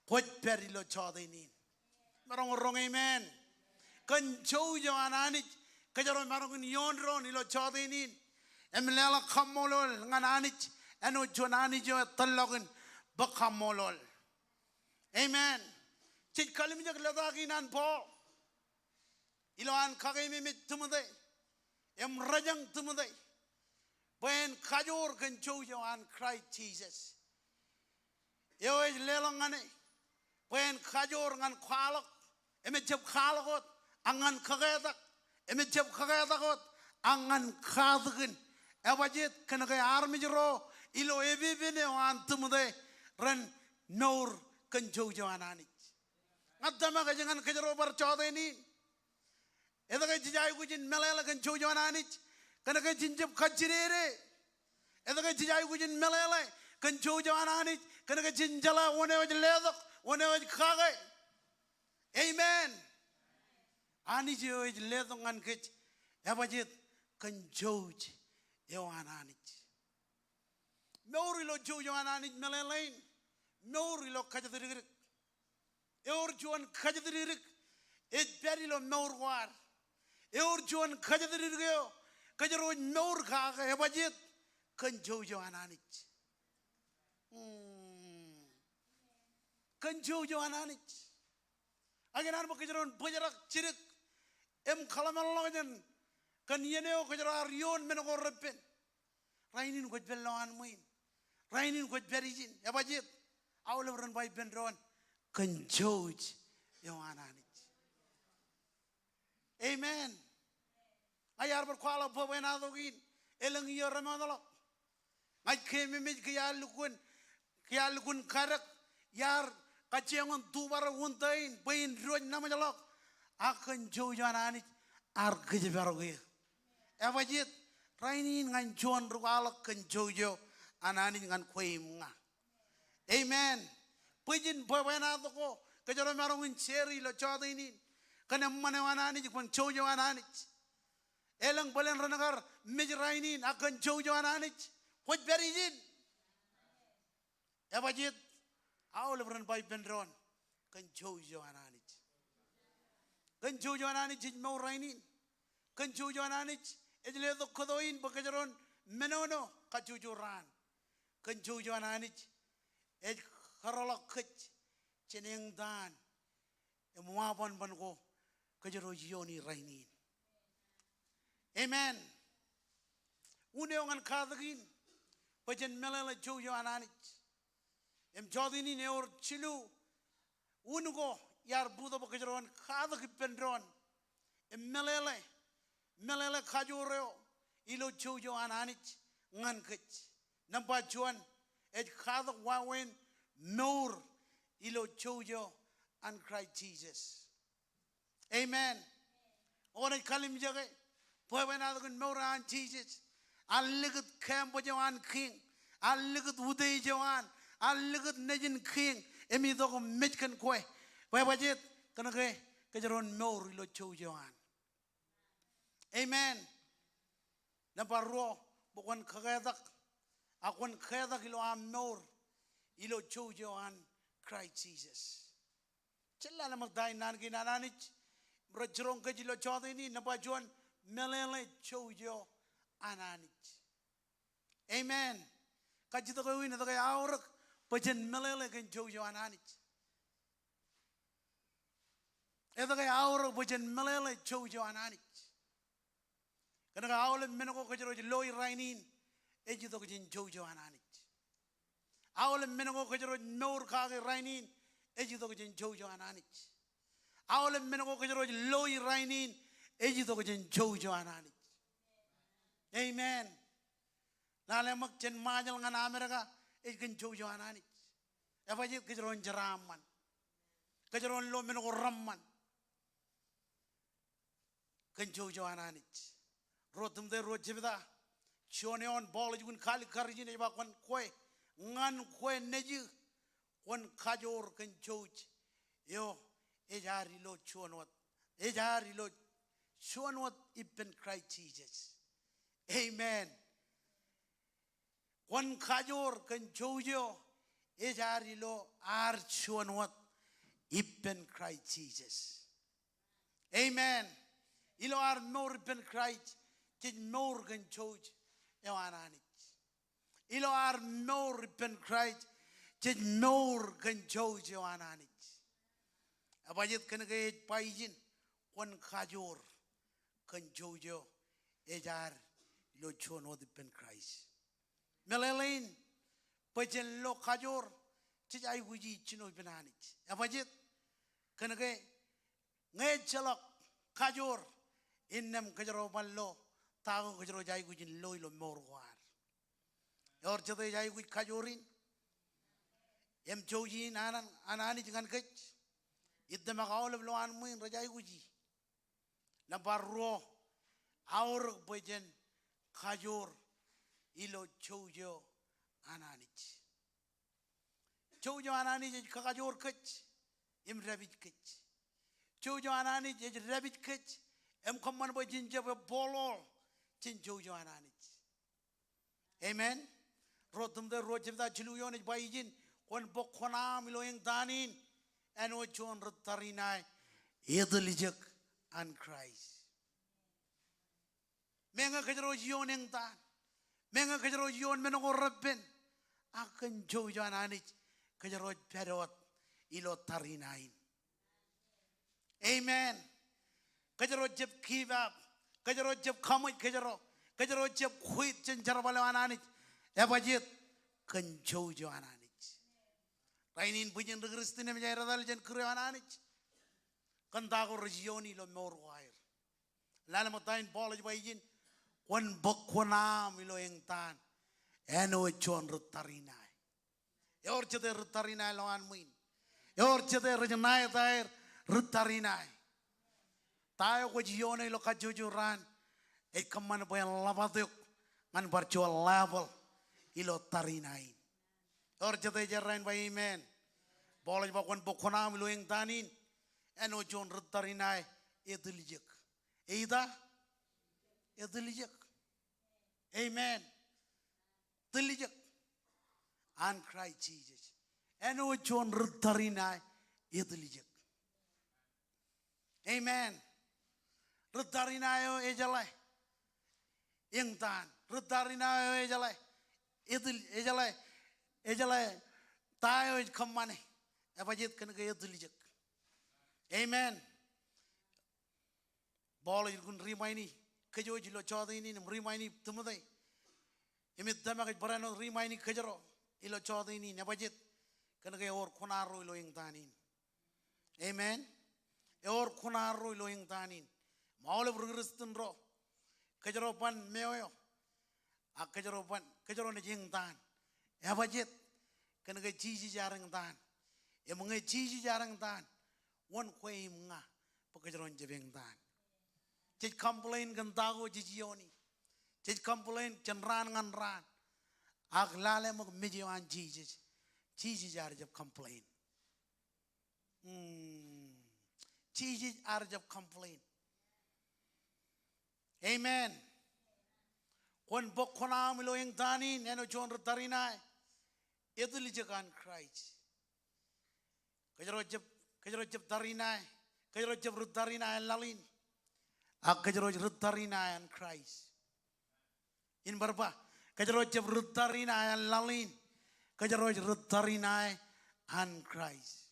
kwōj pād ilo jọteen in. Maroñ roñ amen. Kōn jouj eo an Anij kōjro maroñ in ioon doon ilo jọteen in im leḷọk kaṃṃoolol ñan Anij, āinwōt juon Anij eo etōllọk in bōk kaṃṃoolol. Amen. Jej kallimjek lōta kein an Paul ilo an kakeememej Timote im rōjañ Timote bwe en kajoor kōn jouj eo an Kraist Jisōs. Eo ej leḷọk ñan e bwe en kajoor ñan kwaḷọk, im ejjab kwaḷọk wōt, ak ñan kōketak, im ejjab kōketak wōt, ak ñan katakin. Ebajjeet? Kōnke armej ro ilo epepen eo an Timote ren mour kōn jouj eo an Anij. Ña tōmak ej ñan kōjro bar jọteen in. Etke jej aikuj in meḷeḷe kōn jouj eo an Anij? Kōnke jen jab kajjidede. Etke jej aikuj in meḷeḷe kōn jouj eo an Anij? Kōnke jen jeḷā wōn eo ej letok, wōn eo ej kake. Amen. Anij eo ej letok ñan kōj, ebajjeet? Kōn jouj eo an Anij. Mour ilo jouj eo an Anij meḷeḷein, mour ilo kajatdikdik. Ewōr juon kajatdikdik ej pād ilo mour ko ad. Ewōr juon kajatdikdik eo kōjro ej mour kake, ebajjeet? Kōn jouj eo an Anij. Hmm. Kōn jouj eo an Anij. Ak ikōṇaan bwe kōjro en bōjrak jidik im kōḷmānḷọkjeṇ kōn iien eo kōjro ar ioon men ko reppen. Rainin kwōj pād ilo an ṃwiin. Rainin kwōj pād ijin. Ebajjeet? Aolep ren ba ippān doon, kōn jouj eo an Anij. Amen. Ña iar bar kwaḷọk bwebwenato kein, elōñ iiō remootḷọk. Ña ij keememej ke iar lukkuun, ke iar lukkuun kadek, iar kajjioñ in tubare wūntō in bwe in diwōj naṃōjḷọk. Ak kōn jouj eo an Anij ear kōjparok eō. Ebajjeet? Rainin ña in juon ri kwaḷọk kōn jouj eo an Anij ñan kwe im ña. Amen. Bwijin bwebwenato ko kōjro maroñ in share ilo jọteen in, kōn eṃṃan eo an Anij, kōn jouj eo an Anij. Elōñ bōlen ren kar mej rainin, ak kōn jouj eo an Anij kwōj pād ijin. Ebajjeet? Aolep ren ba ippān doon, kōn jouj eo an Anij. Kōn jouj eo an Anij jej mour rainin. Kōn jouj eo an Anij ej letok kōto in bwe kōjro en menono kajjojo raan. Kōn jouj eo an Anij ej kōrḷọk kōj jān eñtaan im wabanban ko kōjro ej iooni rainin. Amen. Unin eo ñan katakin bwe jen meḷeḷe jouj eo an Anij. Im jọteen in ewōr jilu un ko iar bōktok bwe kōjro en katak ippān doon im meḷeḷe, meḷeḷe kajoor eo ilo jouj eo an Anij ñan kōj. Nōṃba juon, ej katak wāween mour ilo jouj eo an Kraist Jisōs. Amen. Kwōnaaj kallimjeke bwebwenato kōn mour eo an Jisōs. Ear likūt kaaṃṃool eo an kiiñ. Ear likūt utiej eo an. Ear likūt nejin kiiñ im itok im mej kōn kwe. Bwe ebajet? Kōnke kōjro en mour ilo jouj eo an. Amen. Nōṃba ruo, bwe kwōn kaketak, ak kwōn ketak ilo aṃ mour ilo jouj eo an Kraist Jisōs. Jen lale ṃōk ta in naan kein an Anij rej jiroñ kōj ilo jota in. Nōṃba juon, meḷeḷe jouj eo an Anij. Amen. Kajjitōk eo in etke eaorōk bwe jen meḷeḷe kōn jouj eo an Anij? Etke eaorōk bwe jen meḷeḷe jouj eo an Anij? Kōnke aolep men ko kōjro ej loi rainin ej itok jān jouj eo an Anij. Aolep men ko kōjro ej mour kake rainin ej itok jān jouj eo an Anij. Aolep men ko kōjro ej loi rainin ej itok jān jouj eo an Anij. Amen. Lale ṃōk jān Ṃajeḷ ñan Amerika ej kōn jouj eo an Anij. Ebajet? Kōjro en jeraaṃṃan. Kōjro en lo men ko reṃṃan kōn jouj eo an Anij. Ruo Timote ruo jebta, juon eoon Paul ej lukkuun kalikkar ijin, ej ba, kwōn kwe, ñan kwe nejū, kwōn kajoor kōn jouj eo ej ad ilo juon wōt, ej ad ilo juon wōt ippān Kraist Jisōs. Amen. Kwōn kajoor kōn jouj eo ej ad ilo ad juon wōt ippān Kraist Jisōs. Amen. Ilo ad mour ippān Kraist, jej mour kōn jouj eo an Anij. Ilo ad mour ippān Kraist, jej mour kōn jouj eo an Anij. Ebajet? Kōnke ej ba ijin, kwōn kajoor kōn jouj eo ej ad ilo juon wōt ippān Kraist. Meḷeḷein bwe jen lo kajoor, jej aikuji jino ippān Anij. Ebajet? Kōnke ñe ejjeḷọk kajoor, innām kōjro bar lo ta ko kōjro ej aikuj in lo ilo mour ko ad. Ewōr jete ej aikuj kajoor in im jouj in an, an Anij ñan kōj? Itōmak aolep lowaan ṃwiin rej aikuji. Nōṃba ruo, aorōk bwe jen kajoor ilo jouj eo an Anij. Jouj eo an Anij ej kakajoor kōj im dāpij kōj. Jouj eo an Anij ej dāpij kōj im kōṃṃan bwe jen jab ebooḷool jān jouj eo an Anij. Amen. Ruo Timote ruo jebta jilu eoon ej ba ijin, kwōn bōk kuṇaaṃ ilo eñtaan in, āinwōt juon ri tariṇae etiljek an Kraist. Meñe kōjro ej ioon eñtaan, meñe kōjro ej ioon men ko repen, ak kōn jouj eo an Anij kōjro ej pād wōt ilo tariṇae in. Amen. Kōjro ej jab give up. Kōjro ej jab kaṃōj kōjro. Kōjro ej jab quit jān jerbal eo an Anij. Ebajet? Kōn jouj eo an Anij. Rainin bwijin ri Kristian im ej aer etal jān kūr eo an Anij kōn ta ko rej iooni ilo mour ko aer. Lale ṃōk ta in Paul ej ba ijin, kwōn bōk kuṇaaṃ ilo eñtaan āinwōt juon ri tariṇae. Ewōr jete ri tariṇae lowaan ṃwiin? Ewōr jete rej ṇae etaer ri tariṇae? Ta eo kwōj ioone ilo kajjojo raan ej kōṃṃan bwe en ḷōpat eok ñan bar juon level ilo tariṇae in. Ewōr jete ej errā in ba amen? Paul ej ba kwōn bōk kuṇaaṃ ilo eñtaan in āinwōt juon ri tariṇae etiljek. Eita? Etiljek. Amen. Tiljek an Kraist Jisōs. Āinwōt juon ri tariṇae etiljek. Amen. Ri tariṇae eo ejeḷā eñtaan. Ri tariṇae eo ejeḷā etil, ejeḷā, ejeḷā ta eo ej kōṃṃane. Ebajet? Kōnke etiljek. Amen. Paul ej lukkuun rimaini kōj ilo jota in im rimaini Timote. Im ij tōmak ej barāinwōt rimaini kōjro ilo jota in, ebajet? Kōnke ewōr kuṇaarro ilo eñtaan in. Amen. Ewōr kuṇaarro ilo eñtaan in. Im aolep ri Kristian ro, kōjro ban meoeo. Ak kōjro ban, kōjro naaj eñtaan. Ebajet? Kōnke Jisōs ear eñtaan. Im ñe Jisōs ear eñtaan, wōn kwe im ña bwe kōjro en jab eñtaan? Jej complain kōn ta ko jej iooni. Jej complain jān raan ñan raan. Ak lale ṃōk mej eo an Jisōs, Jisōs ear jab complain. Hmm. Jisōs ear jab complain. Amen. Kwōn bōk kuṇaaṃ ilo eñtaan in āinwōt juon ri tariṇae etiljek an Kraist. Kōjro jab, kōjro jab tariṇae, kōjro jab ri tariṇae an laḷ in. Ak kōjro ri tariṇae an Kraist. In bar ba, kōjro jab ri tariṇae an laḷ in, kōjro ri tariṇae an Kraist.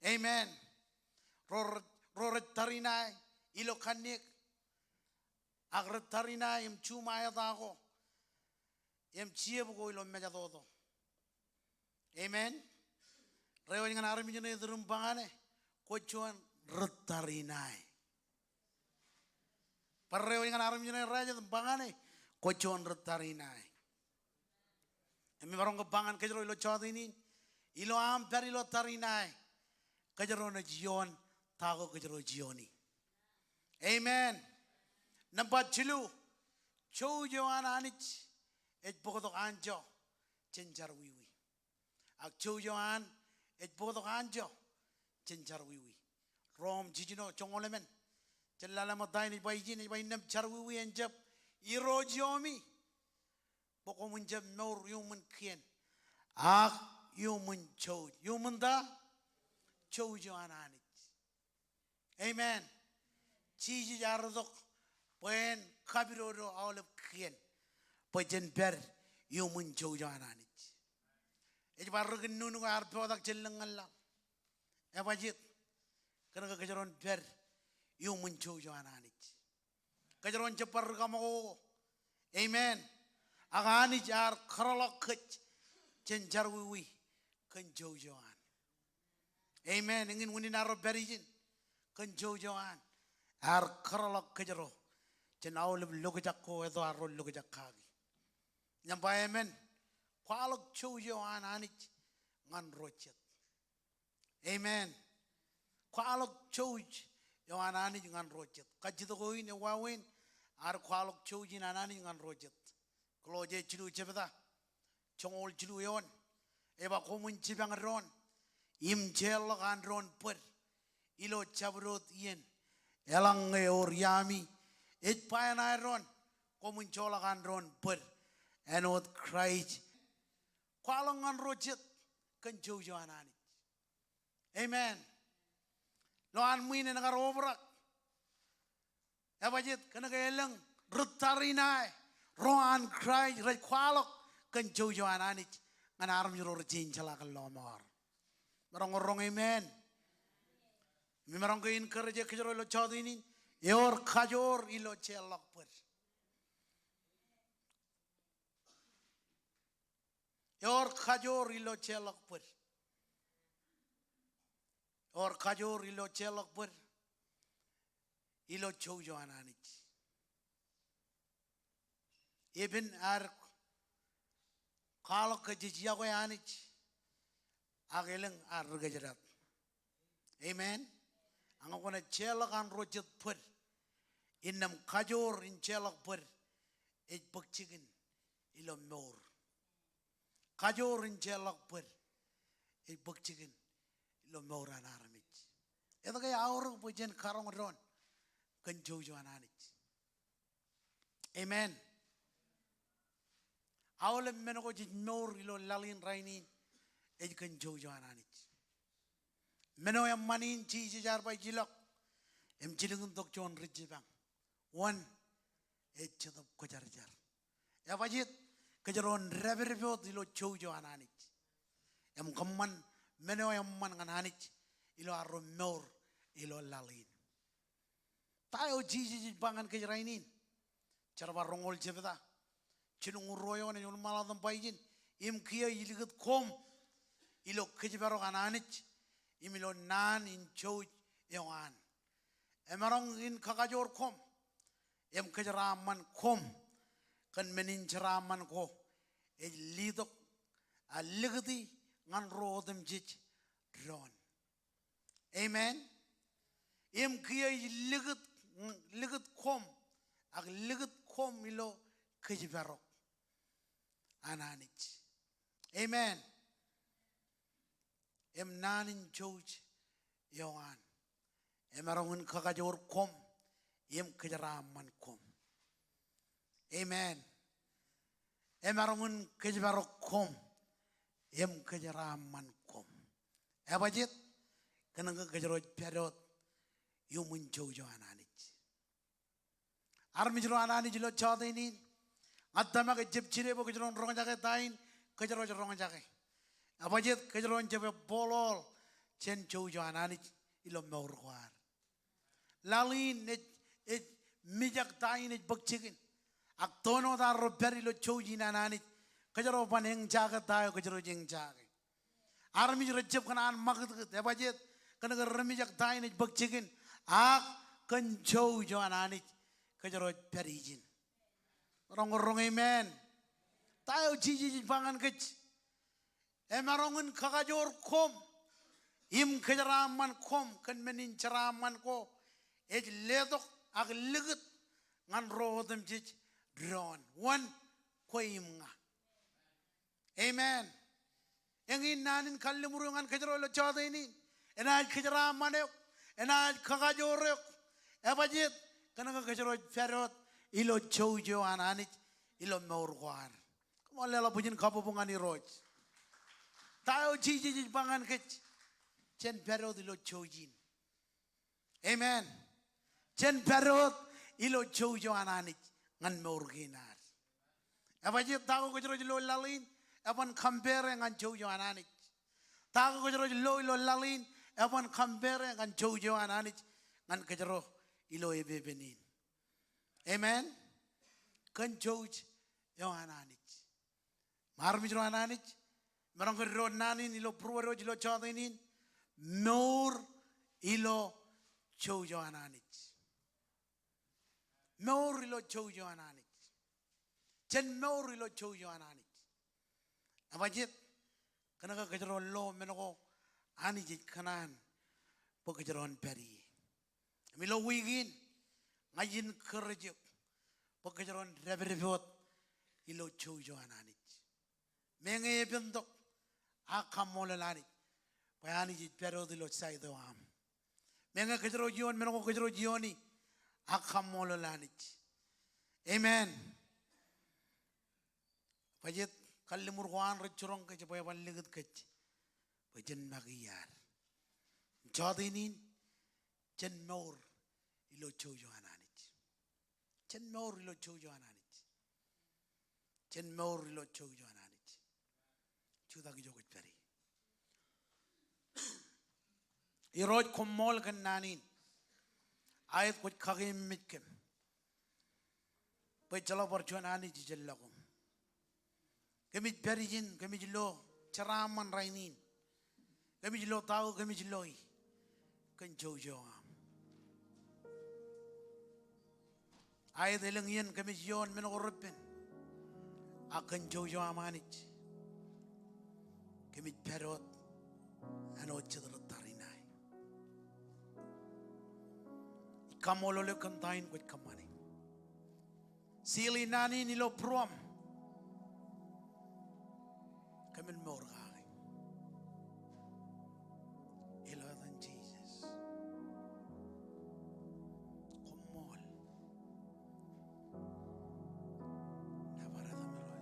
Amen. Ro, ro rej tariṇae ilo kanniōk, ak rej tariṇae im juṃae eta ko im jiep ko ilo mejatoto. Amen. Reiwōj ñan armej ṇe ej itok im ba ñane, kwōj juon ri tariṇae. Bar reiwōj ñan armej ṇe rej itok im ba ñane, kwōj juon ri tariṇae. Im imaroñ ke ba ñan kōjro ilo jota in, ilo aṃ pād ilo tariṇae, kōjro naaj ioon ta ko kōjro ej iooni. Amen. Nōṃba jilu, jouj eo an Anij ej bōktok anjọ jān jerọwiwi. Ak jouj eo an ej bōktok anjọ jān jerọwiwi. Rom jiljino joñoul emān, jen lale ṃōk ta in ej ba ijin, ej ba innām jerọwiwi en jab irooj iomi bwe koṃwin jab mour iuṃwin kien ak iuṃwin jouj. Iuṃwin ta? Jouj eo an Anij. Amen. Jisōs ear itok bwe en kapidodo aolep kien bwe jen pād iuṃwin jouj eo an Anij. Ej ba ri kōnnun ko ear potak jān lōñ ñan laḷ. Ebajjeet? Kōnke kōjro en pād iuṃwin jouj eo an Anij. Kōjro en jab bar ri kaṃakoko. Amen. Ak Anij ear kōrọọlḷọk kōj jān jerọwiwi kōn jouj eo an. Amen. Eñin unin arro pād ijin kōn jouj eo an. Ear kōrọọlḷọk kōjro jān aolep lokjak ko eto arro lokjak kaki. Jen ba amen. Kwaḷọk jouj eo an Anij ñan ro jet. Amen. Kwaḷọk jouj eo an Anij ñan ro jet. Kajjitōk eo in ewāween ad kwaḷọk jouj in an Anij ñan ro jet. Kolosse jilu jebta, joñoul jilu eoon. Ej ba koṃwin jipañ doon im jeorḷọk an doon bōd ilo jabdewōt iien. Eḷaññe ewōr iaami ej ba eṇ aedoon, koṃwin joḷọk an doon bōd āinwōt Kraist. Kwaḷọk ñan ro jet kōn jouj eo an Anij. Amen. Ilo an ṃwiin en kar obrak. Ebajjeet? Kōnke elōñ ri tariṇae ro an Kraist rej kwaḷọk kōn jouj eo an Anij ñan armej ro rej jein jeḷā kōn lọmọọr. Maroñ roñ amen. Im maroñ ke encourage kōjro ilo jota in, ewōr kajoor ilo jeorḷọk bōd. Ewōr kajoor ilo jeorḷọk bōd. Ewōr kajoor ilo jeorḷọk bōd ilo jouj eo an Anij. Epen ad kwaḷọk ke jej iọkwe Anij, ak elōñ ad ri kōjdat. Amen. Ak ñe kwōnaaj jeorḷọk an ro jet bōd, innām kajoor in jeorḷọk bōd ej bōk jikin ilo mour. Kajoor in jeorḷọk bōd ej bōk jikin ilo mour an armej. Etke aorōk bwe jen karoñ doon kōn jouj eo an Anij? Amen. Aolep men ko jej mour ilo laḷ in rainin ej kōn jouj eo an Anij. Men eo eṃṃan in Jisōs ear ba ij ilọk im jilkintok juon ri jipañ. Wōn? Ej Jetōb Kwōjarjar. Ebajjeet? Kōjro en dāpdep wōt ilo jouj eo an Anij im kōṃṃan men eo eṃṃan ñan Anij ilo arro mour ilo laḷ in. Ta eo Jisōs ej ba ñan kōj rainin? Jerbal roñoul jebta, jilñuul ruo eoon ej wōnṃaanḷọk im ba ijin, im kiiō ij likūt koṃ ilo kōjparok an Anij im ilo naan in jouj eo an. Emaroñ in kakajoor koṃ im kōjeraaṃṃan koṃ kōn men in jeraaṃṃan ko ej letok, a, likūti ñan ro otemjej doon. Amen. Im kiiō ij likūt, likūt koṃ, ak likūt koṃ ilo kōjparok. an Anij. Amen. Im naan in jouj eo an emaroñ in kakajoor koṃ im kōjeraaṃṃan koṃ. Amen. Emaroñ in kōjparok koṃ im kōjeraaṃṃan koṃ. Ebajjeet? Kōnke kōjro ej pād wōt iuṃwin jouj eo an Anij. Armej ro an Anij ilo jọteen in, ña itōmak ejjab jide bwe kōjro en roñjake ta in kōjro ej roñjake. Ebajjeet? Kōjro en jab bōlọọl jān jouj eo an Anij ilo mour ko ad. Laḷ in ej, ej mijak ta in ej bōk jikin. Ak toon wōt arro pād ilo jouj in an Anij, kōjro ban eñjake ta eo kōjro ej eñjake. Armej rejjab kōṇaan ṃakūtkūt. Ebajjeet? Kōnke remijak ta in ej bōk jikin. Ak kōn jouj eo an Anij kōjro ej pād ijin. Roñ, roñ amen. Ta eo Jisōs ej ba ñan kōj? Emaroñ in kakajoor koṃ im kōjeraaṃṃan koṃ kōn men in jeraaṃṃan ko ej letok ak likūt ñan ro otemjej doon. Wōn? Kwe im ña. Amen. Eñin naan in kalliṃur eo ñan kōjro ilo jọteen in. Enaaj kōjeraaṃṃan eok, enaaj kakajoor eok. Ebajjeet? Kōnke kōjro ej pād wōt ilo jouj eo an Anij ilo mour ko ad. Koṃṃool leḷọk bwijin kabbokbok ñan Irooj. Ta eo Jisōs ej ba ñan kōj? Jen pād wōt ilo jouj in. Amen. Jen pād wōt ilo jouj eo an Anij ñan mour kein ad. Ebajjeet? Ta ko kōjro ej lo laḷ in, eban compare ñan jouj eo an Anij. Ta ko kōjro ej lo ilo laḷ in, eban compare ñan jouj eo an Anij ñan kōjro ilo epepen in. Amen. Kōn jouj eo an Anij. Im armej ro an Anij, maroñ ke doon naan in ilo būruōd eo ilo jọteen in, mour ilo jouj eo an Anij. Mour ilo jouj eo an Anij. Jen mour ilo jouj eo an Anij. Ebajjeet? Kōnke kōjro lo men ko Anij ej kōṇaan bwe kōjro en pād ie. Im ilo wiik in, ña ij encourage eok bwe kōjro en dāpdep wōt ilo jouj eo an Anij. Meñe epentok, ak kaṃṃoolol Anij bwe Anij ej pād wōt ilo side eo aṃ. Meñe kōjro ej ioon men ko kōjro ej iooni, ak kaṃṃoolol Anij. Amen. Bajjek kalliṃur ko an rej jiroñ kōj bwe eban likūt kōj bwe jen make iaad. Jọteen in, jen mour ilo jouj eo an Anij. Jen mour ilo jouj eo an Anij. Jen mour ilo jouj eo an Anij. Jutak ijo kwōj pād ie. Irooj, koṃṃool kōn naan in. Aet kwōj kakememej kōm bwe ejjeḷọk bar juon Anij ijellọkuṃ. Kōmij pād ijin, kōmij lo jeraaṃṃan rainin. Kōmij lo ta ko kōmij loi kōn jouj eo aṃ. Aet elōñ iien kōmij ioon men ko repen, ak kōn jouj eo aṃ Anij, kōmij pād wōt āinwōt jet ri tariṇae. Ij kaṃṃoolol eok kōn ta in kwōj kōṃṃane. Seal e naan in ilo būruōṃ. Kōmin mour kake. Ilo etan Jisōs. Koṃṃool. Nōbar etan Irooj.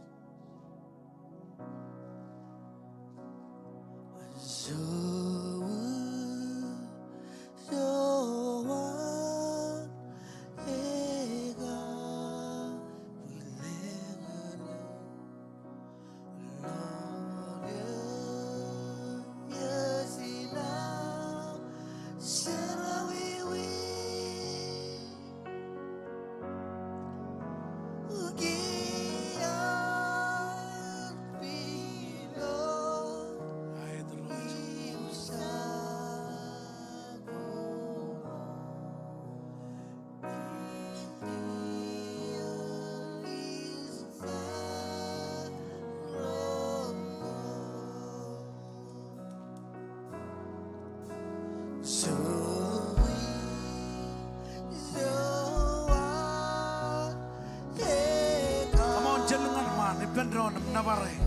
Nōbar e.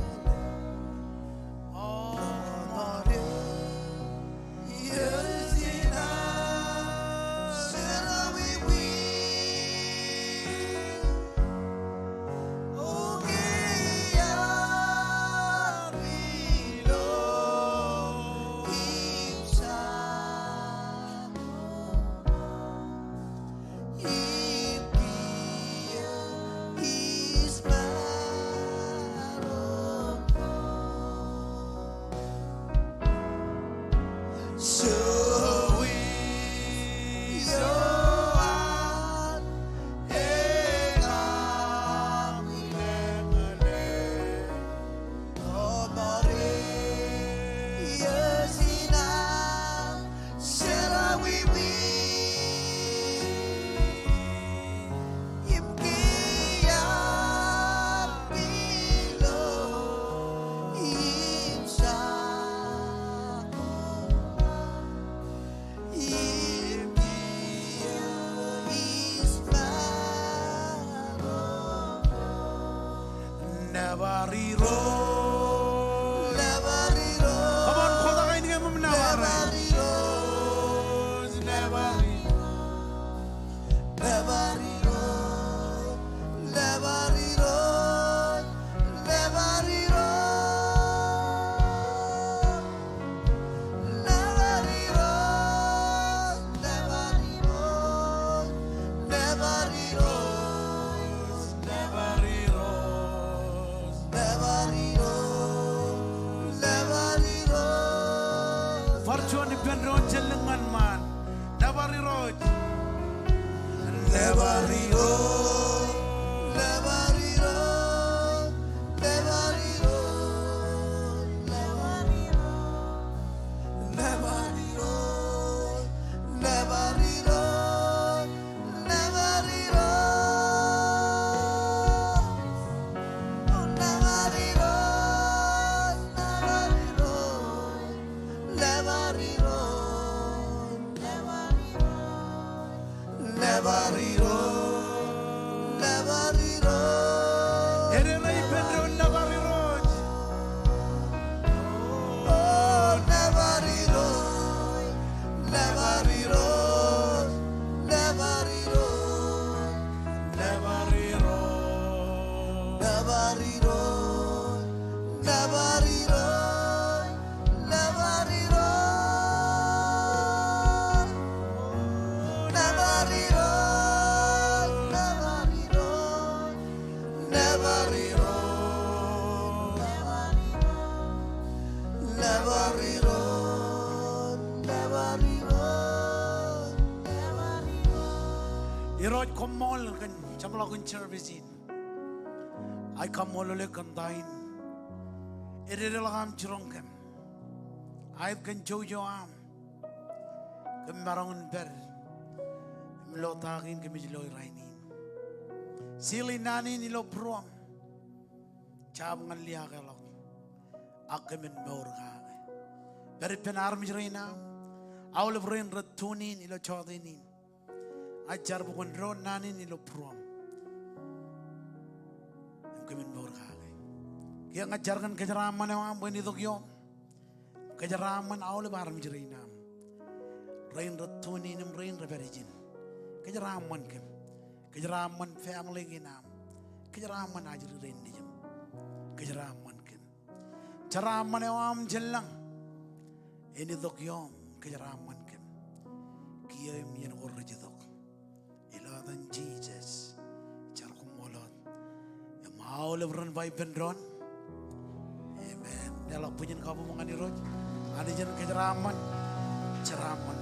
Nōbar Irooj. Come on, kotak ainikiōṃ im nōbar e. Bar juon ippān doon jān lōñ ñan ṃaan. Nōbar Irooj. Ededeḷọk ippān doon, nōbar Irooj. Irooj, koṃṃool kōn jeṃḷọkin service in. Ij kaṃṃoolol eok kōn ta in. Ededeḷọk aṃ jiroñ kōm. Aet kōn jouj eo aṃ. Kōm maroñ in pād im lo ta kein kōmij lo rainin. Seal in naan in ilo būruōm. Jab ñan liaakḷọk. Ak kōmin mour kake. Pād ippān armej rein aṃ. Aolep rein rej tune in ilo jọteen in. Ij jar bwe kwōn lo naan in ilo būruōm. Im kōmin mour kake. Kiiō ña ij jar kōn kōjeraaṃṃan eo aṃ bwe en itok ioom. Kōjeraaṃṃan aolep armej rein aṃ. Rein rej tune in im rein rej pād ijin. Kōjeraaṃṃan kōm. Kōjeraaṃṃan family kein aṃ. Kōjeraaṃṃan ajri rein nejūṃ. Kōjeraaṃṃan kōm. Jeraaṃṃan eo aṃ jān lañ en itok ioom, kōjeraaṃṃan kōm. Kiiō im iien ko rej itok. Ilo etan Jisōs, jar koṃṃool wōt. Im aolep ren ba ippān doon, amen. Leḷọk bwijin kabbokbok ñan Irooj. Anij en kōjeraaṃṃan, jeraaṃṃan